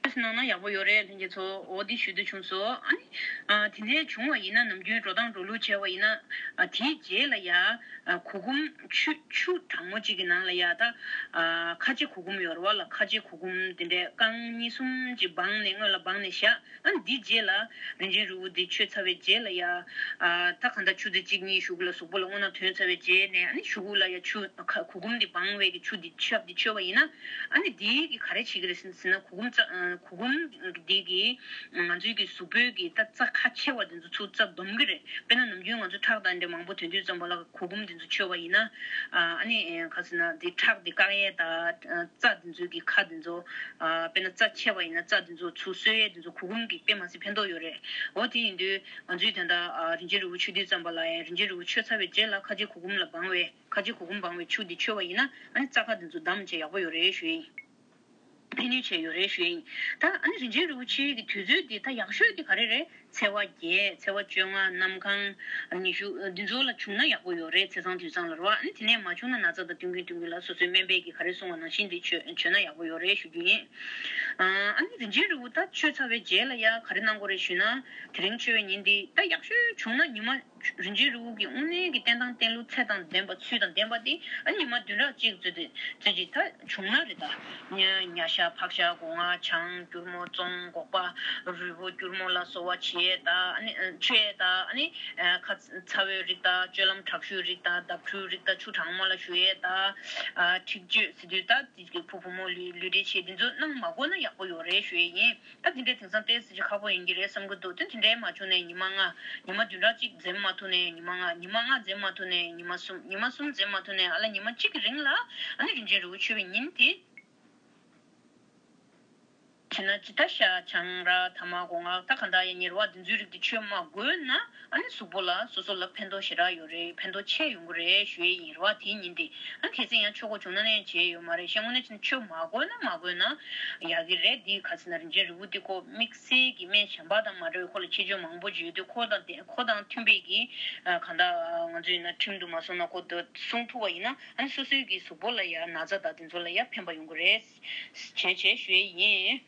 ཨེས་གནང་ན་ཡག་པོ་ཡོད་རེད་ལྷན་རྒྱས་ཚོ། འོ་འདི་ཞུ་འདོད་བྱུང་སོང་། ཨ་ནི་ཨ་དེ་ནས་བྱུང་བ་ཡིན་ན་ནམ་རྒྱུན་འགྲོ་སྟངས་འགྲོ་ལུགས་བྱས་པ་ཡིན་ན། ཨ་དེའི་རྗེས་ལ་ཡ་ཨ་གུར་གུམ་ཆུ་ཆུ་གྲང་མོ་གཅིག་གི་ནང་ལ་ཡ་ད་ཨ་ཁ་ཆེ་གུར་གུམ་ཡོད་རེད་བ་ལ། ཁ་ཆེ་གུར་གུམ་དེ་འདྲས་རྐང་གཉིས་གསུམ་གཅིག་སྦངས་ནས་སྔོན་ལ་སྦངས་ནས་བཞག་ཨ་ནི་འདིའི་རྗེས་ལ་རིན་ཆེན་རིལ་བུ་འདི་མཆོད་ཚར་བའི་རྗེས་ལ་ཡ་ཨ་ད་གང་ལྟར་ཆུ་ཚོད་གཅིག་གཉིས་གཞུག་ལ་གཟུགས་པོ་ལ་རྔུལ་ནག་ཐོན་ཚར་བའི་རྗེས་ནས། ཨ་ནི་གཞུག་ལ་ཡ་ཆུ་ཁ་གུར་གུམ་འདི་སྦངས་པའི་གི་ཆུ་འདི་ཆབ་འདི་མཆོད་པ་ཡིན་ན། ཨ་ནི་འདིའི་གི་ག་རེ་བྱེད་ཀྱི་རེད་ཟེར་ན། གུར་གུམ་རྩ་གུར་གུམ་འདི་གི་ང་ཚོའི་གི་གཟུགས་པོའི་གི་ད་རྩ་ཁ་ཆེ་བ་འདི་ཚོ་ཚུར་རྩ་སྡོམ་གི་རེད། དཔེར་ན་ནམ་རྒྱུན་ང་ཚོ་ཁྲག་དང་འདྲ་མང་པོ་ཐོན་དུས་ཙམ་པ་ལ་གུར་གུམ་འདི་ཚོ་མཆོད་པ་ཡིན་ན། ཨ་ནི་ག་ཟེར་ན་འདི་ཁྲག་འདི་བཀག་ཡས་དང་། རྩ་འདི་ཚོའི་གི་ཁ་འདི་ཚོ། དཔེར་ན་རྩ་ཆེ་བ་ཡིན་ན་རྩ་འདི་ཚོ་ཚུར་གསོ་ཡས་འདི་ཚོ་གུར་གུམ་གི་དཔེ་མ་སྲིད་ཕན་ཐོགས་ཡོད་རེད། འོ་དེ་ཡིན་དུས་ང་ཚོའི་ད་ལྟ་རིན་ཆེན་རིལ་བུ་མཆོད་དུས་ཙམ་པ་ལ་ཡང་རིན་ཆེན་རིལ་བུ་མཆོད་ཚར་བའི་རྗེས་ལ་ཁ་ཆེ་གུར་གུམ་ལ་སྦངས་པའི་ཁ་ཆེ་གུར་གུམ་སྦངས་པའི་ཆུ་འདི་མཆོད་པ་ཡིན་ན། ཨ་ནི་རྩ་ཁ་འདི་ཚོ་བསྡམས་བྱས་ཡག་པོ་ཡོད་རེད་ཞུ་ཡིན། ཕན་ནུས་ཆེ་ཡོད་རེད་ཞུ་ཡིན། ད་ཨ་ནི་རིན་ཆེན་རིལ་བུ་མཆོད་ཀྱི་དུས་ཚོད་འདི་ད་ཡག་ཤོས་འདི་ག་རེ་རེད། ཚེས་པ་བརྒྱད། ཚེས་པ་བཅོ་ལྔ། གནམ་གང་ཉི་ཤུ་འདི་ཚོ་ལ་བྱུང་ན་ཡག་པོ་ཡོད་རེད། ཚེས་བཟང་དུས་བཟང་ལ་རེད་བ། ཨ་ནི་དེ་ནས་མ་བྱུང་ན་ན་ཚ་དང་བསྟུན་གྱིན་བསྟུན་གྱིན་ལ་སོ་སོའི་སྨན་པས་ཀྱིས་ག་རེ་གསུངས་པ་ནང་བཞིན་འདི་མཆོད་མཆོད་ན་ཡག་པོ་ཡོད་རེད་ཞུ་རྒྱུ་ཡིན། ཨ་ནི་རིན་ཆེན་རིལ་བུ་ད་མཆོད་ཚར་བའི་རྗེས་ལ་ཡ་ག་རེ་གནང་དགོས་རེད་ཞུས་ན། དེ་རིང་མཆོད་པའི་ཉིན་འདི་ད་ཡག་ཤོས་བྱུང་ན་ཉི་མ། རིན་ཆེན་རིལ་བུ་གི་དངོས་གནས་ཀྱི་བསྟེན་སྟངས་བསྟེན་ལུགས་ཚད་དང་ལྡན་པ། ཚུལ་དང་ལྡན་པ་དེ་ཨ་ཉི་མ་བདུན་ཕྲག་གཅིག་ཙམ་དེ་ཙམ་ཅིག་ད་བྱུང་ན་རེད་ད། ཉ་ཉ་ཤ་ཕག་ཤ་སྒོ་ང་ཆང་སྐྱུར་མོ་བཙོང་སྒོག་པ་རུལ་བོ་སྐྱུར་མོ་ལ་སོགས་པ་བྱེད་ད། ཨ་ནི་མཆོད་ད། ཨ་ནི་ཁ་ཚ་བོའི་རིགས་ད། སྤྱོད་ལམ་དྲག་ཤུལ་རིགས་ད། བརྡབ་འཁྲུག་རིགས་ད། ཆུ་གྲང་མོ་ལ་བཞུ་ཡས་ད། འཁྲིག་སྤྱོད་ཟེར་དུས་ད་དེ་གི་བུ་བུ་མོ་ལུས་ལུས་འབྲེལ་བྱེད་འདི་ཚོ་གནང་མ་དགོས་ན་ཡག་པོ་ཡོད་རེད་ཞུ་ཡས་ཡིན། ད་དེ་འདྲའི་དེང་སང་ཏོག་ཙམ་ཅིག་ཁག་པོ་ཡིན་གྱི་རེད་བསམ་གྱི་འདུག་དེ་དེ་འདྲའི་མ་བྱུང་ནས་ཉི་མ་ལྔ། ཉི་མ་བདུན་ཕྲག་གཅིག་འཛེམ་མ་ཐུབ་ནས་ཉི་མ་ལྔ། ཉི་མ་ལྔ་འཛེམ་མ་ཐུབ་ནས་ཉི་མ་གསུམ། ཉི་མ་གསུམ་འཛེམ་མ་ཐུབ་ནས་ཨ་ལ་ཉི་མ་གཅིག་གི་རིང་ལ་ཨ་ནི་རིན་ཆེན་རིལ་བུ་མཆོད་པའི་ཉིན་དེ། བྱས་ན་ཇི་ལྟ་ཤ་ཆང་རག་ཐ་མག་སྒོ་ང་ད་ག་འདྲ་ཡང་ཉེར་བ་འདི་ཚོའི་རིགས་དེ་མཆོད་མ་དགོས་ན། ཨ་ནི་གཟུགས་པོ་ལ་སོ་སོ་ལ་ཕན་ཐོགས་ཞེ་དྲག་ཡོད་རེད། ཕན་ཐོགས་ཆེ་ཡོང་གི་རེད་ཞུ་ཡས་ཡིན་རེད་བ། དེའི་ཉིན་དེ་ཨ་ནི་གལ་སྲིད་ཡང་མཆོད་དགོས་བྱུང་ན་ནས་བྱས་ཡོད་མ་རེད། ཤེས་དངོས་གནས་བྱས་ན་མཆོད་མ་དགོས་ན་མ་དགོས་ན་ཡག་གི་རེད། འདི་ག་ཟེར་ན་རིན་ཆེན་རིལ་བུ་འདི་ཁོ་དམིགས་བསལ་གྱི་སྨན་གཞན་པ་དང་མ་འདྲ་བའི་ཁོ་ལ་ཁྱད་ཆོས་མང་པོ་ཅིག་ཡོད་དུས། ཁོ་དང་ལྡན་ཁོ་དང་མཐུན་པའི་གི་གང་ལྟར་ང་ཚོ་ཡིན་ན་ཁྲིམས་དུ་མ་སོང་ན་ཁོ་འདི་སྲུང་ཐུབ་པ་ཡིན་ན། ཨ་ནི་སོ་སོའི་གི་གཟུགས་པོ་ལ་ཡང་ན་ཚ་དང་དེ་ཚོ་ལ་ཡང་ཕན་པ་ཡོང་གི་རེད། བྱས་བྱས་ཞུ་ཡས་ཡིན།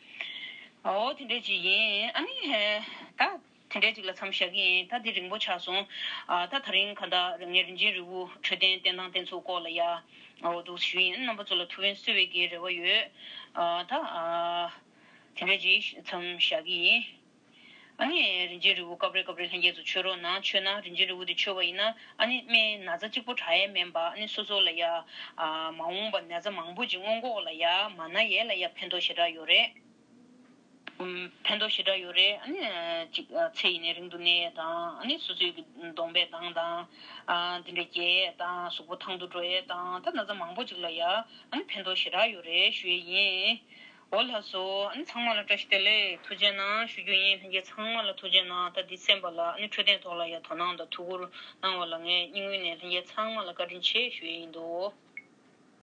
འོ་དེ་འདྲས་ཅིག་ཡིན། ཨ་ནི་ད་དེ་འདྲས་ཅིག་ལ་མཚམས་བཞག་གི་ཡིན། ད་འདི་རིང་པོ་ཆགས་སོང་། ཨ་ད་ད་རིང་ག་འདྲ་ངས་རིན་ཆེན་རིལ་བུ་འཕྲོད་བསྟེན་བསྟེན་སྟངས་བསྟེན་ཚུལ་སྐོར་ལ་ཡ། འོ་འདུག་ཞུ་ཡིན། རྣམ་པ་ཚོ་ལ་ཐུགས་ཕན་གསོས་པའི་གི་རེ་བ་ཡོད། ཨ་ད་ཨ་དེ་འདྲས་ཅིག་མཚམས་བཞག་གི་ཡིན། ཨ་ནི་རིན་ཆེན་རིལ་བུ་སྐབས་རེ་སྐབས་རེ་ལྷན་རྒྱས་ཚོ་མཆོད་རོགས་གནང་། མཆོད་ན་རིན་ཆེན་རིལ་བུ་དེ་མཆོད་པ་ཡིན་ན། ཨ་ནི་སྨན་ན་ཚ་གཅིག་པོ་དྲག་ཡས་མིན་པ། ཨ་ནི་སོ་སོ་ལ་ཡ་ཨ་མ་འོངས་པ་ན་ཚ་མང་པོ་ཅིག་སྔོན་འགོག་ལ་ཡ་མ་ན་ཡས་ལ་ཡ་ཕན་ཐོགས་ཞེ་དྲག་ཡོད་རེད། ཨུམ། ཕན་ཐོགས་ཞེ་དྲག་ཡོད་རེད། ཨ་ནི་ཅིག་ཨ་ཚེ་ཡིན་ནའི་རིང་དུ་གནས་ཡས་དང་། ཨ་ནི་སོ་སོའི་གི་གདོང་པའི་མདངས་དང་། ཨ་འདི་འདྲ་རྒྱས་ཡས་དང་། གཟུགས་པོ་ཐང་དུ་འགྲོ་ཡས་དང་། ད་ན་ཚ་མང་པོ་ཅིག་ལ་ཡ་ཨ་ནི་ཕན་ཐོགས་ཞེ་དྲག་ཡོད་རེད་ཞུ་ཡས་ཡིན། འོ་ལགས་སོ། ཨ་ནི་ཚང་མ་ལ་བཀྲ་ཤིས་བདེ་ལེགས། ཐུགས་རྗེ་གནང་ཞུ་རྒྱུ་ཡིན། ལྷན་རྒྱས་ཚང་མ་ལ་ཐུགས་རྗེ་གནང་། ད་འདི་གསན་པ་ལ། ཨ་ནི་འཕྲོད་བསྟེན་ཐོག་ལ་ཡ་དོ་སྣང་དང་ཐུགས་ཁུར་གནང་བ་ལ་ངས་སྙིང་དབུས་ནས་ལྷན་རྒྱས་ཚང་མ་ལ་བཀའ་དྲིན་ཆེ་ཞུ་ཡས་ཡིན་འདུག།